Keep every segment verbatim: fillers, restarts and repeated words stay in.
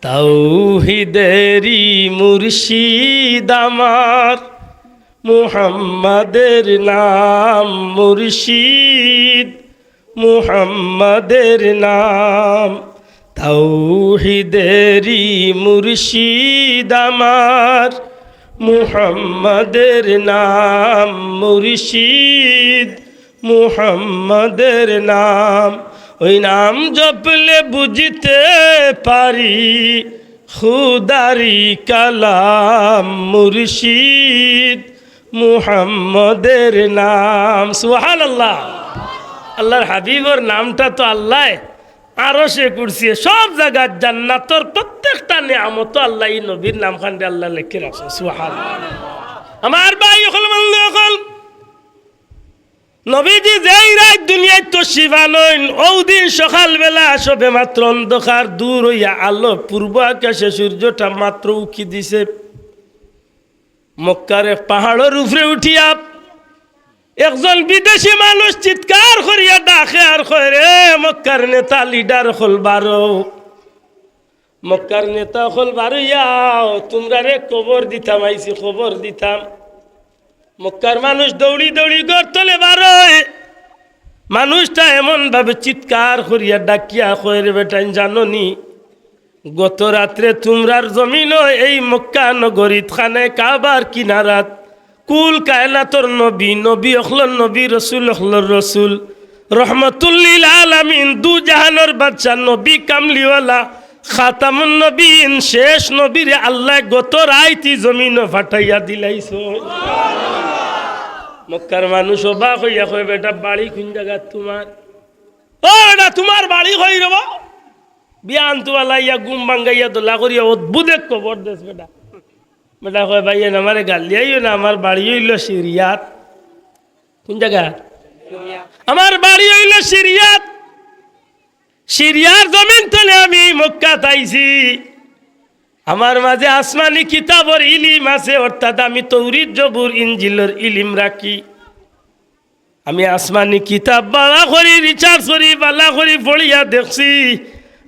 তাওহিদেরি মুর্শিদ আমার, মুহাম্মাদের নাম মুর্শিদ, মুহাম্মাদের নাম। তাওহিদেরি মুর্শিদ আমার, মুহাম্মাদের নাম মুর্শিদ, মুহাম্মাদের নাম। ওই নাম জপলে বুঝতে পারি খুদারি কালাম, মুর্শিদ মুহাম্মাদের নাম। সুবহানাল্লাহ। আল্লাহর হাবিবর নামটা তো আল্লাহ আরশে কুরসিয়ে সব জাগাত জান্নাতর প্রত্যেকটা নিয়ামত আল্লাহ এই নবীর নাম খানরে আল্লাহ লেখি রাখছে। সুবহানাল্লাহ। আমার ভাই অকল, বন্ধু অকল, নবীজি যেই রাইত দুনিয়াত তশরিফ আনইন, অউ দিন সকালবেলা সবে মাত্র অন্ধকার দূর অইয়া আলো, পূর্ব আকাশে সূর্যটা মাত্র উকি দিছে। মক্কার এক পাহাড়র উপরে উঠিয়া একজন বিদেশি মানুষ চিৎকার করিয়া ডাকে আর কয়, "রে মক্কার নেতা, লিডার অকল বারও, মক্কার নেতা অকল বারইয়াও, তুমরারে খবর দিতাম আইছি, খবর দিতাম।" মক্কার মানুষ দৌড়ি দৌড়ি ঘর তলে বারয়। মানুষটা এমন ভাবে চিৎকার করিয়া ডাকিয়া কয়, "রে বেটাইন, জানো নি, গত রাত্রে তুমরার জমিনো এই মক্কা নগরীত খানে কাবার কিনারাত কুল কায়নাতর নবী, নবী অকলর নবী, রসুল অকলর রসুল, রহমতুল্লিল আলামিন, দু জাহানর বাদশা নবী কামলিওয়ালা, খাতামুন নবীন, শেষ নবীরে আল্লায় গত রাইতি জমিনো ফাটাইয়া দিলাইছইন।" মক্কার মানুষ অবাক অইয়া কয়, "বেটা, বাড়ি কুন জাগাত তুমার? ও বেটা, তুমার বাড়ি কই রে বা?" বিয়ান তুয়ালা ইয়া ঘুম ভাঙ্গাইয়া দলা করিয়া অদ্ভুত এক খবর দেস বেটা। বেটা কয়, "ভাইয়াইন, আমারে গালিয়াইও না, আমার বাড়ি অইলো সিরিয়াত।" কুন জাগা? "আমার বাড়ি অইলো সিরিয়াত। সিরিয়ার জমিন তনে আমি মক্কাত আইছি। আমার মাঝে আসমানি কিতাবর ইলিম আছে, অর্থাৎ আমি তৌরিত, জবুর, ইঞ্জিলর ইলিম রাখি। আমি আসমানি কিতাব বালা করি research করি, বালা করি পড়িয়া দেখছি,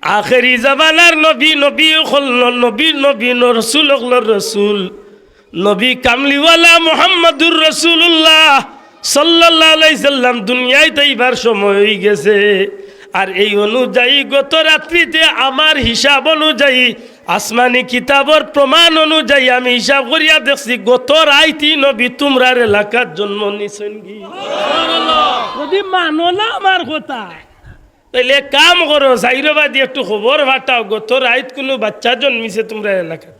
আখেরি জামানার নবী, নবী অকল ন-, নবী, নবী ন-, রসুল অকলর রসুল, নবী কামলিওয়ালা মুহাম্মাদুর রাসূলুল্লাহ সাল্লাল্লাহু আলাইহি সাল্লাম দুনিয়াত আইবার সময় অইগেছে। আর এই অনুযায়ী গত রাত্রিতে আমার হিসাব অনুযায়ী, আসমানি কিতাবর প্রমাণ অনুযায়ী আমি হিসাব করিয়া দেখছি, গত রাইতি নবী তুমরার এলাকাত জন্ম নিছইনগি।" যদি মানো না আমার কথা, তাইলে এক কাম করো, চাইরোবায়দি একটু খবর ফাটাও, গত রাইত কুনু বাচ্চা জন্মিছে তুমরার এলাকাত।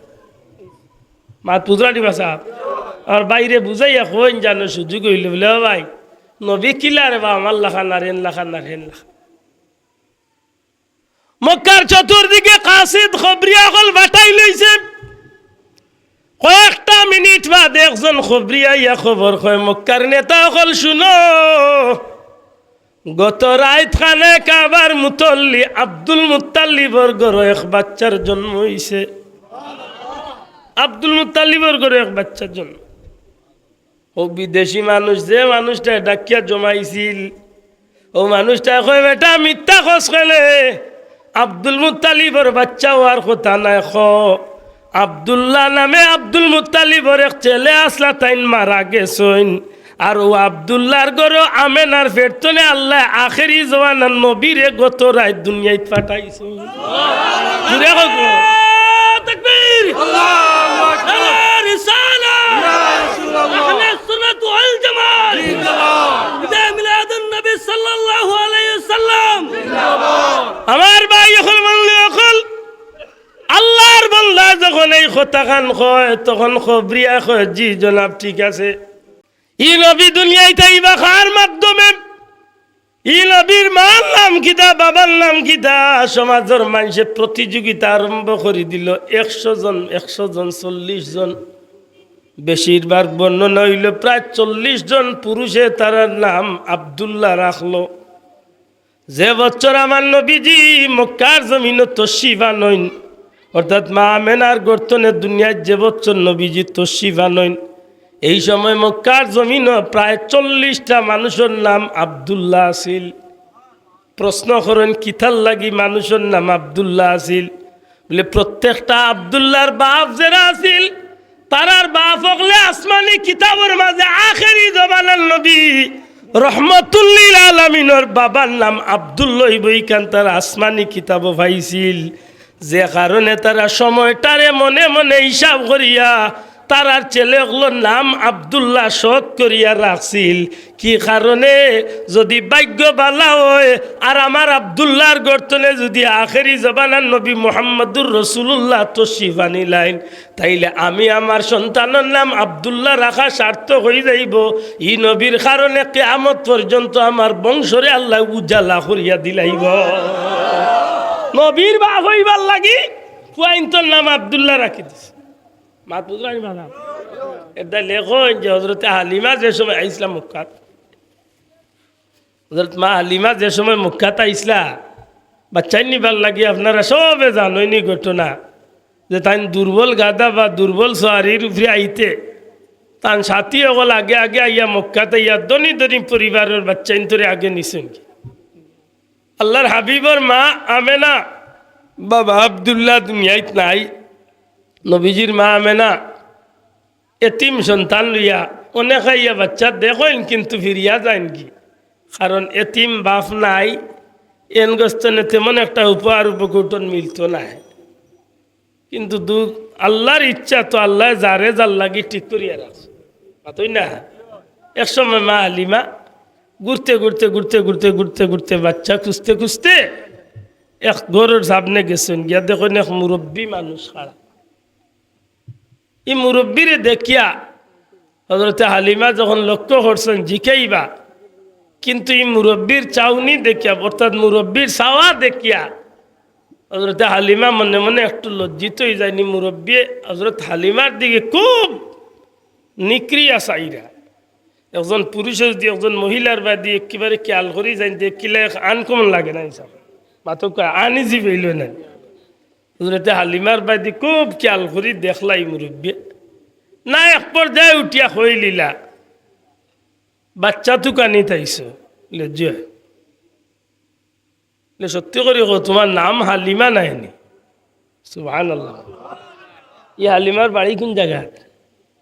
মাত বুঝরানি বা সাব? আর ভাইরে বুঝাইয়া কইন, জানো সুযোগ অইলে বুলে, "ও ভাই, নবী কিলা রে বা, আমার লাখান আর এন লাখান আর হেন লাখান।" মক্কার চতুর্দিকে কাসিদ খবরিয়া অকল ফাটাইলাইছে। কয়েকটা মিনিট বাদে একজন খবরিয়া আইয়া খবর কয়, "মক্কার নেতা অকল হুনো, গত রাইত খানে কাবার মুতল্লি আব্দুল মুত্তালিবর ঘরো এক বাচ্চার জন্ম অইছে।" আব্দুল মুত্তালিবর ঘরো এক বাচ্চার জন্ম। অউ বিদেশি মানুষ, যে মানুষটায় ডাকিয়া জমাইছিল, অউ মানুষটায় কয়, "বেটা, মিথ্যা কস কেনে? আব্দুল মুত্তালিবর বাচ্চা অওয়ার কথা নায়, ক।" আব্দুল্লাহ নামে আব্দুল মুত্তালিবর এক ছেলে আছলা, তাইন মারা গেছইন। আর অউ আব্দুল্লাহর ঘরো আমেনার পেট তনে আল্লায় আখেরি জমানার নবীরে গত রাইত দুনিয়াত ফাটাইছইন। জুরে কউক। নারায়ে তাকবীর। আল্লাহু আকবার। নারায়ে রিসালাত। ইয়া রাসূলুল্লাহ। আহলে সুন্নাত ওয়াল জামাত। জিন্দাবাদ। ঈদে মিলাদুন নবী সাল্লাল্লাহু আলাইহি ওয়াসাল্লাম। জিন্দাবাদ। আমার ভাই অকল, বন্ধু অকল, আল্লাহর বান্দা যখন এই কথাখান কয়, তখন খবরিয়া কয়, "জি জনাব, ঠিক আছে।" ই নবী দুনিয়াত আইবা কার মাধ্যমে? ই নবীর মার নাম কিতা, বাবার নাম কিতা? সমাজর মানষে প্রতিযোগিতা আরম্ভ করি দিলো। একশো জন, একশো জন, চল্লিশ জন, বেশিরভাগ বর্ণনা অইলো প্রায় চল্লিশ জন পুরুষে তারার নাম আব্দুল্লাহ রাখলো। যে বছর আমার নবীজি মক্কার জমিনো তশরিফ আনইন, অর্থাৎ মা আমেনার গর্ভ তনে দুনিয়াত যে বছর নবীজি তশরিফ আনইন, এই সময় মক্কার জমিনো প্রায় চল্লিশটা মানুষর নাম আব্দুল্লাহ আছিল। প্রশ্ন করইন, কিতার লাগি মানুষর নাম আব্দুল্লাহ আছিল? বুলে, প্রত্যেকটা আব্দুল্লাহর বাপ যেরা আছিল, তারার বাপ অকলে আসমানি কিতাবর মাঝে আখেরি জমানার নবী রহমতুল্লিল আলামিনর বাবার নাম আব্দুল্লাহ অইবো, ইখান তারা আসমানি কিতাবো পাইছিল। যে কারণে তারা সময়টারে মনে মনে হিসাব করিয়া তারার ছেলে অকলর নাম আব্দুল্লাহ সৎ করিয়া রাখছিল। কি কারণে? যদি ভাগ্য বালা অয় আর আমার আব্দুল্লাহর গর্তনে যদি আখেরি জমানার নবী মুহাম্মদুর রাসূলুল্লাহ তশরিফ আনিলাইন, তাইলে আমি আমার সন্তানর নাম আব্দুল্লাহ রাখা সার্থক অই যাইবো। ই নবীর কারণে কিয়ামত পর্যন্ত আমার বংশরে আল্লায় উজালা করিয়া দিলাইবো। নবীর বাপ অইবার লাগি পুয়াইন্তর নাম আব্দুল্লাহ রাখি দিছে। মাত বুঝরানি বাবা? এরদায় লেখইন যে হযরতে হালিমা যে সময় আইছলা মক্কাত, হযরত মা হালিমা যে সময় মক্কাত আইছলা, বাচ্চাইন নিবার লাগি আপনারা সবে জানইন ই ঘটনা, যে তাইন দুর্বল গাধা বা দুর্বল সওয়ারির উপরে আইতে, তান সাথী অকল আগে আগে আইয়া মক্কাত আইয়া ধনী ধনী পরিবারর বাচ্চাইন্তরে আগে নিছইন। আল্লাহর হাবিবর মা আমেনা, বাবা আব্দুল্লাহ দুনিয়াত নাই, নবীজির মা আমেনা এতিম সন্তান লইয়া অনেক আইয়া বাচ্চা দেখইন, কিন্তু ফিরিয়া যাইনগি। কারণ এতিম বাপ নাই, এন গস্তনে তেমন একটা উপহার উপকৌটন মিলতো নায়। কিন্তু দু-, আল্লাহর ইচ্ছা তো আল্লায় যারে যার লাগি ঠিক করিয়া রাখছে। মাতইন না? এক সময় মা হালিমা ঘুরতে ঘুরতে ঘুরতে ঘুরতে ঘুরতে ঘুরতে বাচ্চা খুঁজতে খুঁজতে এক ঘরর সামনে গেছইন, গিয়া দেখইন এক মুরব্বী মানুষ খাড়া। ই মুরব্বীরে দেখিয়া হযরতে হালিমা যখন লক্ষ্য করছইন জিকাইবা, কিন্তু ই মুরব্বীর চাউনি দেখিয়া, অর্থাৎ মুরব্বীর চাওয়া দেখিয়া হযরতে হালিমা মনে মনে একটু লজ্জিত অই যাইন। ই মুরব্বীয়ে হযরত হালিমার দিকে খুব নিকরিয়া চাইরা। একজন পুরুষে যদি একজন মহিলার বায়দি একেবারে খেয়াল করি যাইন, দেখিলে এক আনকমন লাগে না হিসাব। মাতউক্কা আনইজি ফিল অয় না? হযরতে হালিমার বায়দি খুব খেয়াল করি দেখলা ই মুরব্বীয়ে। না, এক পর্যায়ে উঠিয়া কইলিলা, "বাচ্চা তুকানিত আইছো?" বুলে, "জি অয়।" বুলে, "সত্যি করি কও, তুমার নাম হালিমা নায়নি?" সুবহানাল্লাহ। ই হালিমার বাড়ি কুন জাগাত?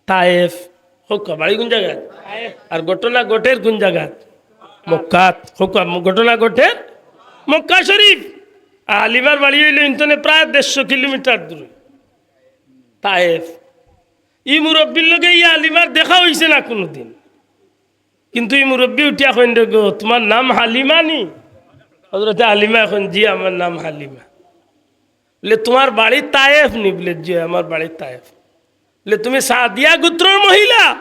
তায়েফ। কউক্কা, বাড়ি কুন জাগাত? আর ঘটনা ঘটের কুন জাগাত? মক্কাত। কউক্কা, ঘটনা ঘটের মক্কা শরীফ। আর হালিমার বাড়ি অইলো ইন্তনে প্রায় দেড়শো কিলোমিটার দূরে, তায়েফ। ই মুরব্বীর লগে ই হালিমার দেখা অইছে না কুনুদিন। কিন্তু ই মুরব্বী উঠিয়া কইন, "রে গো, তুমার নাম হালিমা নি?" হযরতে হালিমায় কইন, "জি, আমার নাম হালিমা।" বুলে, "তুমার বাড়ি তায়েফ নি?" বুলে, "জি, আমার বাড়ি তায়েফ।" বুলে, "তুমি সাদিয়া গোত্রর মহিলা?"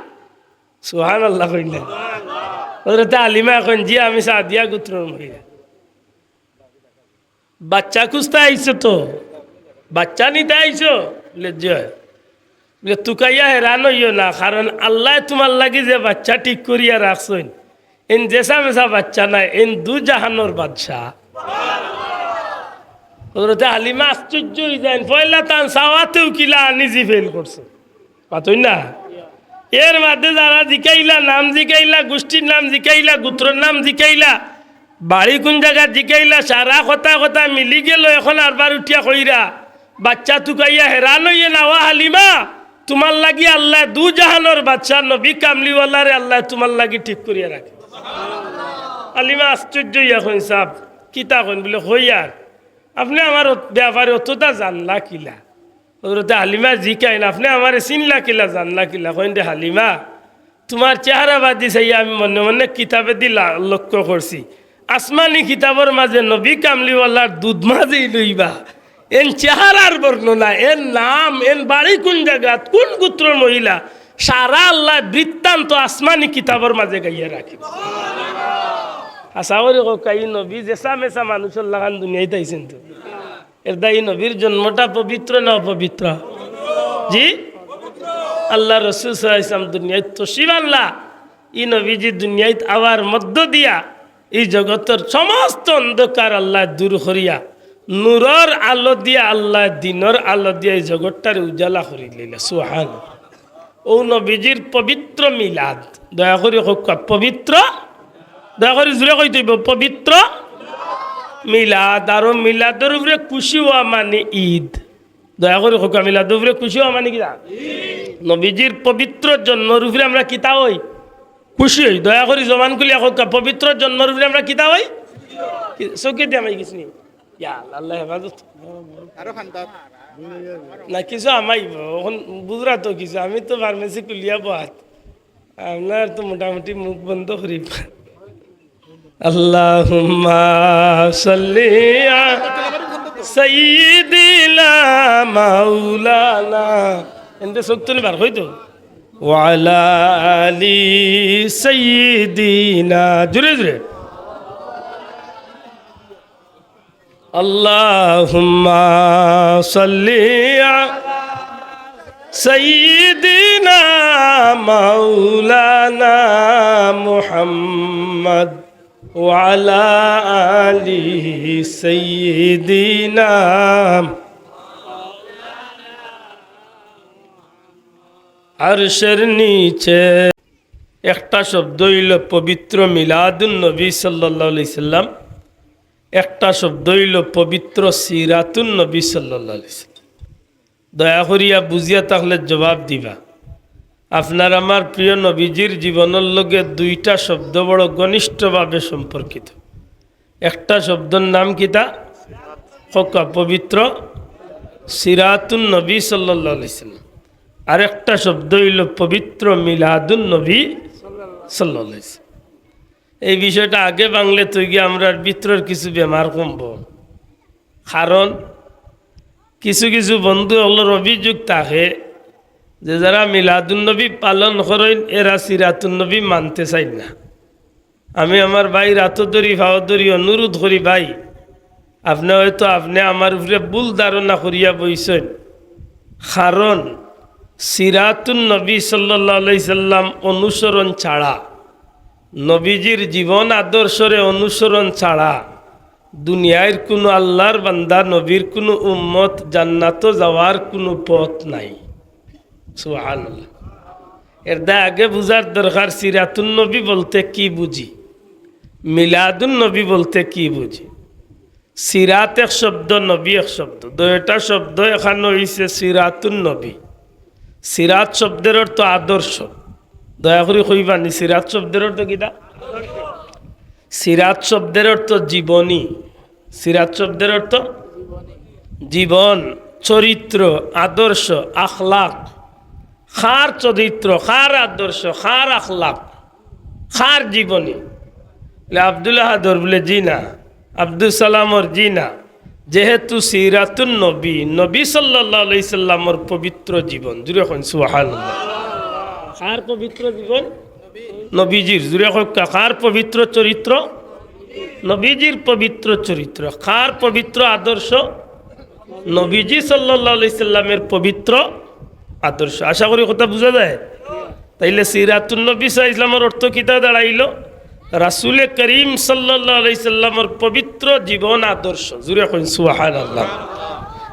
সুবহানাল্লাহ কইলা। হযরতে হালিমায় কইন, "জি, আমি সাদিয়া গোত্রর মহিলা।" "বাচ্চা খুঁজতে আইছো তো? বাচ্চা নিতে আইছো?" বুলে, "জি অয়।" বুলে, "তুকাইয়া হেরান অইও না, কারণ আল্লায় তুমার লাগি যে বাচ্চা ঠিক করিয়া রাখছইন, এইন যেছা মেছা বাচ্চা নায়, এইন দু জাহানর বাদশা।" হযরতে হালিমা আশ্চর্য অই যাইন, পয়লা তান চাওয়াতেউ কিলা আনইজি ফিল করছে। মাতইন না? এর মাঝে যারা জিকাইলা, নাম জিকাইলা, গুষ্টির নাম জিকাইলা, গুত্রর নাম জিকাইলা, বাড়ি কুন জাগাত জিকাইলা, সারা কথা কথা মিলি গেলো। এখন আরবার উঠিয়া কইরা, "বাচ্চা তুকাইয়া হেরান অইও না, ও হালিমা, তুমার লাগি আল্লায় দু জাহানর বাদশা নবী কামলিওয়ালারে আল্লায় তুমার লাগি ঠিক করিয়া রাখে।" হালিমা আশ্চর্য অইয়া কইন, "সাব, কিতা কইন?" বুলে, "কই আর, আপনে আমার অত-, ব্যাপারে অততা জানলা কিলা?" হযরতে হালিমায় জিকাইন, "আপনে আমারে চিনলা কিলা, জানলা কিলা?" কইন, "রে হালিমা, তুমার চেহারা বাদি চাইয়া আমি মনে মনে কিতাবেদি লা-, লক্ষ্য করছি, আসমানি কিতাবর মাঝে নবী কামলিওয়ালার দুধ মাঝেই লইবা, এইন চেহারার বর্ণনা, এইন নাম, এইন বাড়ি কুন জাগাত, কুন গোত্রর মহিলা, সারা আল্লায় বৃত্তান্ত আসমানি কিতাবর মাঝে গাইয়া রাখি।" হাছা করি কউক্কা, ই নবী যেছা মেছা মানুষর লাখান দুনিয়াত আইছইন তো। এরদায় ই নবীর জন্মটা পবিত্র না অপবিত্র? জি? আল্লার রসুল সাল্লাল্লাহু আলাইহি ওয়াসাল্লাম দুনিয়াত তশরিফ আনলা, ই নবীজি দুনিয়াত আওয়ার মধ্য দিয়া ই জগতর সমস্ত অন্ধকার আল্লায় দূর করিয়া নূরর আলো দিয়া, আল্লায় দ্বীনর আলো দিয়া ই জগতটারে উজালা করি লইলা। সুবহানাল্লাহ। অউ নবীজির পবিত্র মিলাদ। দয়া করি কউক্কা, পবিত্র, দয়া করি জোরে কইতে অইবো, পবিত্র মিলাদ। আর অউ মিলাদর উপরে খুশি অওয়া মানে ঈদ। দয়া করি কউক্কা, মিলাদর উপরে খুশি অওয়া মানে কিতা? নবীজির পবিত্র জন্মর উপরে আমরা কিতা অই? খুশি অই। দয়া করি জবান খুলিয়া কউক্কা, পবিত্র জন্মর উপরে আমরা কিতা অই? কি-, চউখেদি হামাই গেছে নি? ইয়া আল্লাহ, আল্লাহ হেফাজত। আরো খান্দাত। না, কিছু হামাইবো, অখন বুঝরা তো কিছু, আমি তো ফার্মেসি খুলিয়া বওয়াত। আপনার তো মোটামুটি মুখ বন্ধ করি। আল্লাহুম্মা সাল্লি আলা সাইয়্যিদিনা মাওলানা। এনতে চউখ তুলি বার কই তো। ওয়া আলা আলি সাইয়্যিদিনা। জোরে জোরে। اللهم صل على سيدنا مولانا محمد وعلى آل سيدنا। আরশের নিচে একটা শব্দ অইলো পবিত্র মিলাদুন নবী সাল্লাল্লাহু আলাইহি সাল্লাম, একটা শব্দ অইলো পবিত্র সিরাতুন নবী সাল্লাল্লাহু আলাইহি সাল্লাম। দয়া করিয়া বুঝিয়া থাকলে জবাব দিবা। আপনার আমার প্রিয় নবীজির জীবনর লগে দুইটা শব্দ বড় ঘনিষ্ঠভাবে সম্পর্কিত। একটা শব্দর নাম কিতা? কউক্কা, পবিত্র সিরাতুন নবী সাল্লাল্লাহু আলাইহি সাল্লাম। আরেকটা শব্দ অইলো পবিত্র মিলাদুন নবী সাল্লাল্লাহু আলাইহি সাল্লাম। এই বিষয়টা আগে ভাঙলে তো গিয়া আমরার ভিতরর কিছু বেমার কমবো। কারণ কিছু কিছু বন্ধু অকলর অভিযোগ থাকে যে যারা মিলাদুন নবী পালন করইন, এরা সিরাতুন নবী মানতে চাইন না। আমি আমার ভাইর আতো ধরি, পাও ধরি অনুরোধ করি, ভাই, আপনে হয়তো, আপনে আমার উপরে ভুল ধারণা করিয়া বইছইন। কারণ সিরাতুন নবী সাল্লাল্লাহু আলাইহি সাল্লাম অনুসরণ ছাড়া, নবীজির জীবন আদর্শরে অনুসরণ ছাড়া দুনিয়ার কুনু আল্লাহর বান্দা, নবীর কুনু উম্মত জান্নাতো যাওয়ার কুনু পথ নাই। সুবহানাল্লাহ। এর দায় আগে বুঝার দরকার, সিরাতুন নবী বলতে কি বুঝি, মিলাদুন নবী বলতে কি বুঝি। সিরাত এক শব্দ, নবী এক শব্দ, দুইটা শব্দ এখানো অইছে সিরাতুন নবী। সিরাত শব্দের অর্থ আদর্শ। দয়া করি কইবানি, সিরাত শব্দের অর্থ কিতা? সিরাত শব্দের অর্থ জীবনী। সিরাত শব্দের অর্থ জীবন, চরিত্র, আদর্শ, আখলাক। কার চরিত্র, কার আদর্শ, কার আখলাক, কার জীবনী? বলে, আব্দুল আহাদর? বলে, জি না। আব্দুস সালামর? জি না। যেহেতু সিরাতুন নবী, নবী সাল্লাল্লাহু আলাইহি সাল্লামর পবিত্র জীবন। জুরে কইন সুবহানাল্লাহ। কার পবিত্র জীবন? নবীজির। জুরে কউক্কা, কার পবিত্র চরিত্র? নবীজির পবিত্র চরিত্র। কার পবিত্র আদর্শ? নবীজি সাল্লাল্লাহু আলাইহি সাল্লামের পবিত্র আদর্শ। আশা করি কথা বুঝা যায়। তাইলে সিরাতুন নবী সাল্লাল্লাহু আলাইহি সাল্লামর অর্থ কিতা দাঁড়াইলো? রাসূলে করিম সাল্লাল্লাহু আলাইহি সাল্লামর পবিত্র জীবন আদর্শ। জুরে কইন সুবহানাল্লাহ।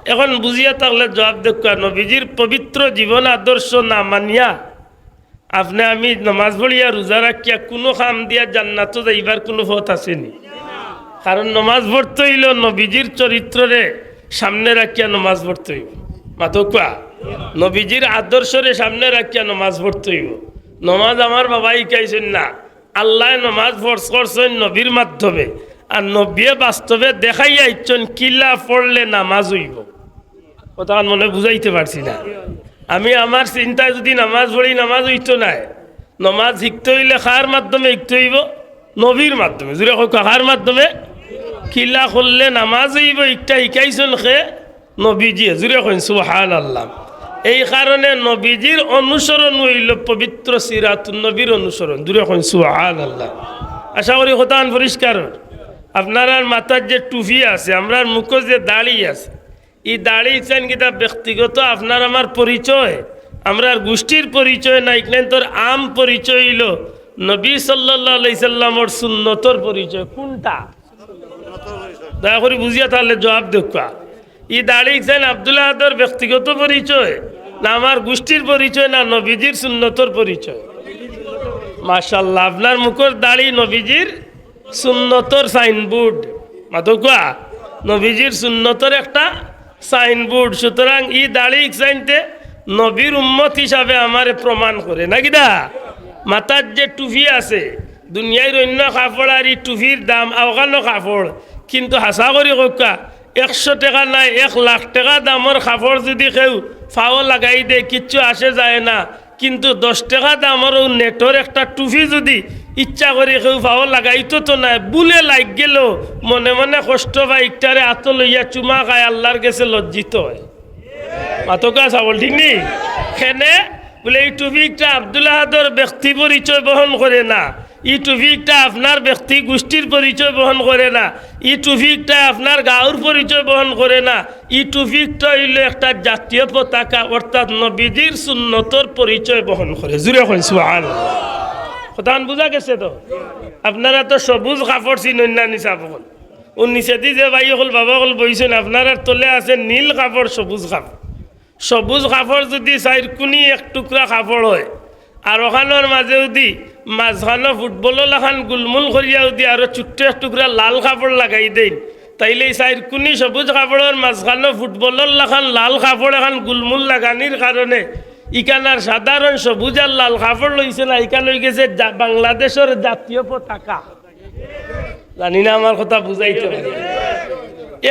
এখন বুঝিয়া থাকলে জবাব দেউক্কা, নবীজির পবিত্র জীবন আদর্শ না মানিয়া আপনে আমি নমাজ পড়িয়া রোজা রাখিয়া কুনু কাম দিয়া জান্নাতো যাইবার কুনু পথ আছে নি? কারণ নমাজ পড়তে অইলে নবীজির চরিত্ররে সামনে রাখিয়া নমাজ পড়তে অইবো। মাতউক্কা, নবীজির আদর্শরে সামনে রাখিয়া নমাজ পড়তে অইবো। নমাজ আমার বাবায় হিকাইছইন না, আল্লায় নমাজ ফরজ করছইন নবীর মাধ্যমে, আর নবীয়ে বাস্তবে দেখাইয়া আইছইন কিলা পড়লে নামাজ অইবো। কথা মনে বুঝাইতে পারছি না। আমি আমার চিন্তায় যুদি নামাজ পড়ি, নামাজ অইতো নায়। নামাজ হিকতে অইলে কার মাধ্যমে হিকতে অইবো? নবীর মাধ্যমে। জুরে কউক্কা, কার মাধ্যমে? কিলা করলে নামাজ অইবো, ইটা হিকাইছইন কে? নবীজিয়ে। জুরে কইন সুবহানাল্লাহ। এই কারণে নবীজির অনুসরণ অইলো পবিত্র সিরাতুন নবীর অনুসরণ। জুরে কইন সুবহানাল্লাহ। আশা করি কথাখান পরিষ্কার। আপনারার মাথার যে টুপি আছে, আমরার মুখো যে দাড়ি আছে, ই দাড়ি ইখান কিতা ব্যক্তিগত আপনার আমার পরিচয়, আমরার গোষ্ঠীর পরিচয় না, ইখান তো আম পরিচয় অইলো নবী সাল্লাল্লাহু আলাইহি সাল্লামর সুন্নতর পরিচয়। কুনটা? দয়া করি বুঝিয়া থাকলে জবাব দেউক্কা। ই দাড়ি ইখান আব্দুল আহাদর ব্যক্তিগত পরিচয় না, আমার গোষ্ঠীর পরিচয় না, নবীজির সুন্নতর পরিচয়? মাশাআল্লাহ, আপনার মুখর দাড়ি নবীজির সুন্নতর সাইনবোর্ড। মাতউক্কা, নবীজির সুন্নতর একটা সাইনবোর্ড। সুতরাং ই দাড়ি ইকসাইনতে নবীর উম্মত হিসাবে আমারে প্রমাণ করে, না কিতা? মাথার যে টুপি আছে, দুনিয়ার অন্য কাপড় আর ই টুপির দাম আওখানো কাপড়, কিন্তু হাছা করি কউক্কা, একশো টেকা নায়, এক লাখ টেকা দামর কাপড় যুদি কেউ পাও লাগাই দেয়, কিচ্ছু আসে যায় না। কিন্তু দশ টেকা দামর অউ নেটর একটা টুপি যুদি ইচ্ছা করি কেউ পাও লাগাইতো তো নায়, ভুলে লাগ গেলেও মনে মনে কষ্ট পায়, ইকটারে আতো লইয়া চুমা খায়, আল্লার গেছে লজ্জিত অয়। মাতকা সাবল, ঠিক নি? কেনে বুলে, ই টুপি একটা আব্দুল আহাদর ব্যক্তি পরিচয় বহন করে না, ই টুপি একটা আপনার ব্যক্তি গোষ্ঠীর পরিচয় বহন করে না, ই টুপি একটা আপনার গাঁওর পরিচয় বহন করে না, ই টুপি একটা অইলো একটা জাতীয় পতাকা, অর্থাৎ নবীজির সুন্নতর পরিচয় বহন করে। জুরে কইন সুবহানাল্লাহ। কথাখান বুঝা গেছে তো? আপনারা তো সবুজ কাপড় চিনইন না নি সাব অকল। অউ নিচেদি যে ভাই অকল, বাবা অকল বইছইন, আপনারার তলে আছে নীল কাপড়, সবুজ কাপড়। সবুজ কাপড় যুদি চাইর কুনি এক টুকরা কাপড় অয়, আর অখানোর মাঝে যুদি মাঝখানো ফুটবলর লাখান গুলমুল করিয়া যুদি আরো ছোট্ট এক টুকরা লাল কাপড় লাগাই দেইন, তাইলে ই চাইর কুনি সবুজ কাপড়র মাঝখানো ফুটবলর লাখান লাল কাপড় এখান গুলমুল লাগানির কারণে ইখান আর সাধারণ সবুজ আর লাল কাপড় রইছে না, ইখান অইগেছে জা-, বাংলাদেশর জাতীয় পতাকা। জানি না আমার কথা বুঝাইতে পারি।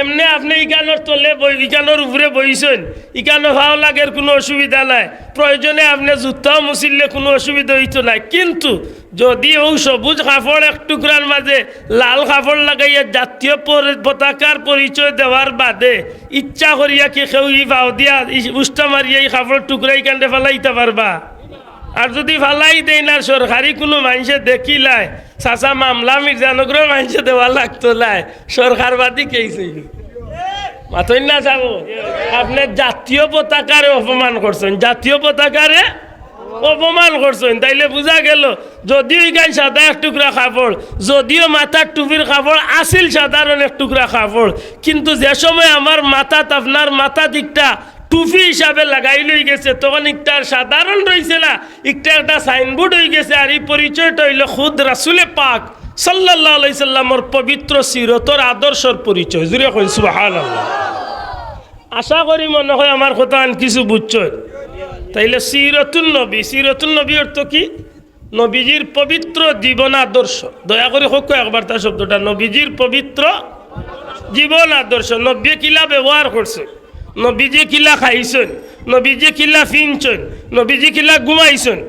এমনে আপনে ইখানোর তলে বই-, ইখানোর উপরে বইছইন, ইখানো পাও লাগের কুনু অসুবিধা নাই, প্রয়োজনে আপনে জুতাও মুছিলে কুনু অসুবিধা অইতো নায়। কিন্তু যুদি অউ সবুজ কাপড় এক টুকরার মাঝে লাল কাপড় লাগাইয়া জাতীয় পর-, পতাকার পরিচয় দেওয়ার বাদে ইচ্ছা করিয়া কি কেউ ই পাও দিয়া ই উষ্টা মারিয়া ই কাপড়র টুকরা ইখানরে ফালাইতা পারবা? আর যুদি ফালাই দেইন আর সরকারি কুনু মানষে দেখিলায়, চাচা মামলা মির্জানগরর মানষে দেওয়া লাগতো নায়, সরকারবাদী কেস অইবো। মাতইন না সাব, আপনে জাতীয় পতাকারে অপমান করছইন, জাতীয় পতাকারে অপমান করছইন। তাইলে বুঝা গেল, যুদিও ইখান সাদা এক টুকরা কাপড়, যুদিও মাথার টুপির কাপড় আছিল সাধারণ এক টুকরা কাপড়, কিন্তু যে সময় আমার মাথাত, আপনার মাথাত ইকটা টুপি হিসাবে লাগাই লই গেছে, তখন ইকটার সাধারণ রইছে না, ইকটা একটা সাইনবোর্ড অইগেছে। আর ই পরিচয়টা অইলো খুদ রাসুলে পাক সাল্লাল্লাহু আলাইহি সাল্লামর পবিত্র সিরতর আদর্শর পরিচয়। জুরে কইন সুবহানাল্লাহ। আশা করি মনে অয় আমার কথাখান কিছু বুঝছইন। তাইলে সিরতুন নবী, সিরতুন নবী অর্থ কি? নবীজির পবিত্র জীবন আদর্শ। দয়া করি কউক্কা একবার তা শব্দটা, নবীজির পবিত্র জীবন আদর্শ। নবীয়ে কিলা ব্যবহার করছইন, নবীজিয়ে কিলা খাইছইন, নবীজিয়ে কিলা ফিনছইন, নবীজিয়ে কিলা ঘুমাইছইন,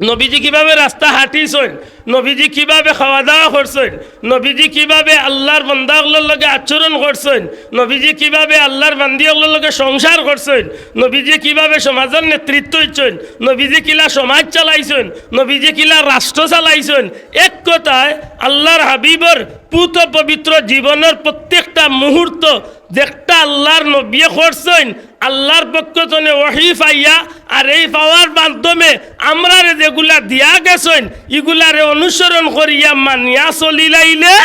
নবীজি কিভাবে রাস্তা হাঁটিছইন, নবীজি কিভাবে খাওয়া দাওয়া করছইন, নবীজি কিভাবে আল্লার বান্দা অকলর লগে আচরণ করছইন, নবীজি কিভাবে আল্লার বান্দি অকলর লগে সংসার করছইন, নবীজি কিভাবে সমাজর নেতৃত্ব অইছইন, নবীজি কিলা সমাজ চালাইছইন, নবীজি কিলা রাষ্ট্র চালাইছইন। এক কথায়, আল্লার হাবিবর পুত পবিত্র জীবনর প্রত্যেকটা মুহূর্ত যেকটা আল্লার নবীয়ে করছইন, আল্লার পক্ষ তনে ওহী পাইয়া, আর এই পাওয়ার মাধ্যমে আমরারে যেগুলা দিয়া গেছইন, ইগুলারে অনুসরণ করিয়া মানিয়া চলিলাইলে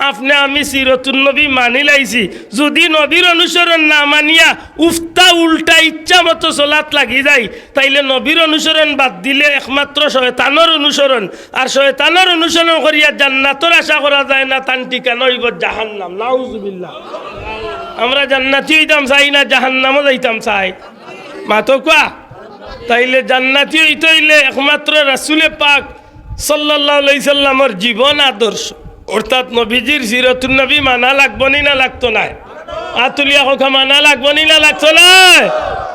আপনে আমি সিরতুন নবী মানিলাইছি। যুদি নবীর অনুসরণ না মানিয়া উফতা উল্টা ইচ্ছা মতো চলাত লাগি যাই, তাইলে নবীর অনুসরণ বাদ দিলে একমাত্র শয়তানর অনুসরণ। আর শয়তানর অনুসরণ করিয়া জান্নাতর আশা করা যায় না, তান ঠিকানা অইবো জাহান্নাম। নাউজুবিল্লাহ। আমরা জান্নাতি অইতাম চাই না জাহান্নামো যাইতাম চাই? মাতকা। তাইলে জান্নাতি অইতে অইলে একমাত্র রাসুলে পাক সাল্লাল্লাহু আলাইহি সাল্লামর জীবন আদর্শ, অর্থাৎ নবীজির সিরাতুন নবী মানা লাগবো নি না লাগতো নায়? আত তুলিয়া কউক্কা, মানা লাগবো নি না লাগতো নায়?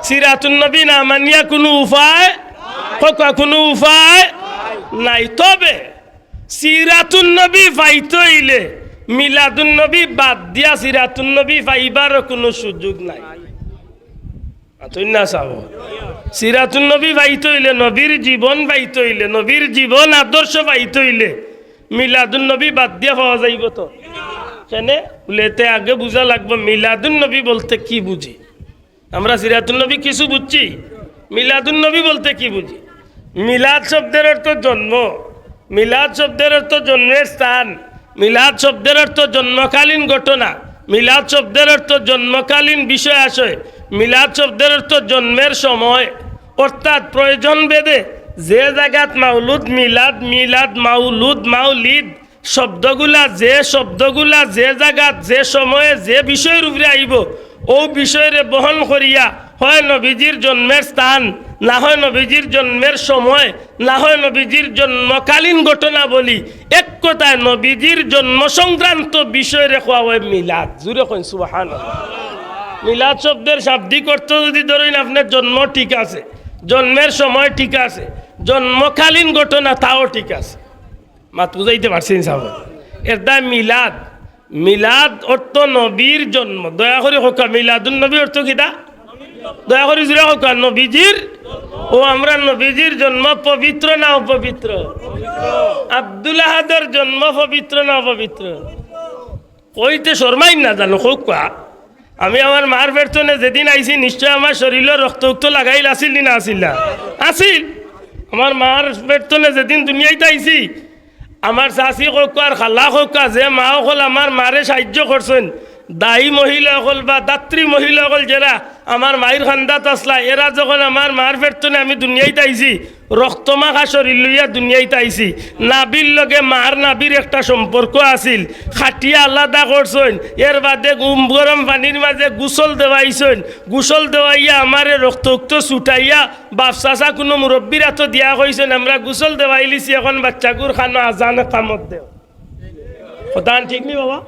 সিরাতুন নবী না মানিয়া কুনু উপায়, কউক্কা, কুনু উপায় নাই। তবে সিরাতুন নবী পাইতে অইলে মিলাদুন নবী বাদ দিয়া সিরাতুন নবী পাইবার কুনু সুযোগ নাই। মাতইন না সাব। সিরাতুন নবী পাইতে অইলে, নবীর জীবন পাইতে অইলে, নবীর জীবন আদর্শ পাইতে অইলে মিলাদুন নবী বাদ দিয়া পাওয়া যাইবো তো? কেনে? বুলে, এতে আগে বুঝা লাগবো মিলাদুন নবী বলতে কি বুঝি। আমরা সিরাতুন নবী কিছু বুঝছি, মিলাদুন নবী বলতে কি বুঝি? মিলাদ শব্দের অর্থ জন্ম, মিলাদ শব্দের অর্থ জন্মের স্থান, মিলাদ শব্দের অর্থ জন্মকালীন ঘটনা, মিলাদ শব্দের অর্থ জন্মকালীন বিষয় আশয়, মিলাদ শব্দের অর্থ জন্মের সময়, অর্থাৎ প্রয়োজন ভেদে যে জাগাত মাউলুদ, মিলাদ, মিলাদ, মাউলুদ, মাউলিদ শব্দগুলা, যে শব্দগুলা যে জাগাত, যে সময়ে, যে বিষয়র উপরে আইবো, অউ বিষয়রে বহন করিয়া হয় নবীজির জন্মের স্থান, না হয় নবীজির জন্মের সময়, না হয় নবীজির জন্মকালীন ঘটনাবলী, এক কথায় নবীজির জন্ম সংক্রান্ত বিষয়রে কওয়া হয় মিলাদ। জুরে কইন সুবহানাল্লাহ। মিলাদ শব্দের শাব্দিক অর্থ যদি ধরইন, আপনার জন্ম ঠিক আছে, জন্মের সময় ঠিক আছে, জন্মকালীন ঘটনা তাও ঠিক আছে। মাত বুঝাইতে পারছি নি সাব? এর দায় মিলাদ, মিলাদ অর্থ নবীর জন্ম। দয়া করি কউক্কা, মিলাদুন নবী অর্থ কিতা? দয়া করি জুরে কউক্কা, নবীজির। ও, আমরা নবীজির জন্ম পবিত্র না অপবিত্র? আব্দুল আহাদর জন্ম পবিত্র না অপবিত্র? কইতে শরমাইন না জানো, কউক্কা। আমি আমার মার পেট তনে যেদিন আইছি, নিশ্চয় আমার শরীলো রক্ত উক্ত লাগাইল আছিল নি না আছিল না? আছিল। আমার মার পেট তনে যেদিন দুনিয়াইত আইছি, আমার চাচি কউক্কা আর খালা কউক্কা, যে মা অকল আমার মারে সাহায্য করছইন, দায়ী মহিলা অকল বা দাত্রী মহিলা অকল যেরা আমার মাইর কান্দাত আছলা, এরা যখন আমার মার পেট তনে আমি দুনিয়াইত আইছি, রক্তমাখা শরীর লইয়া দুনিয়াইত আইছি। নাভির লগে মার নাভির একটা সম্পর্ক আছিল, কাটিয়া আলাদা করছইন। এর বাদে উম গরম পানির মাঝে গোসল দেওয়াইছইন, গোসল দেওয়াইয়া আমারে রক্ত উক্ত ছুটাইয়া বাপ চাচা কুনু মুরব্বির আতো দিয়া কইছইন, "আমরা গোসল দেওয়াইলিছি, এখন বাচ্চাগুর কানো আজান একামত দেও।" কথাখান ঠিক নি বাবা?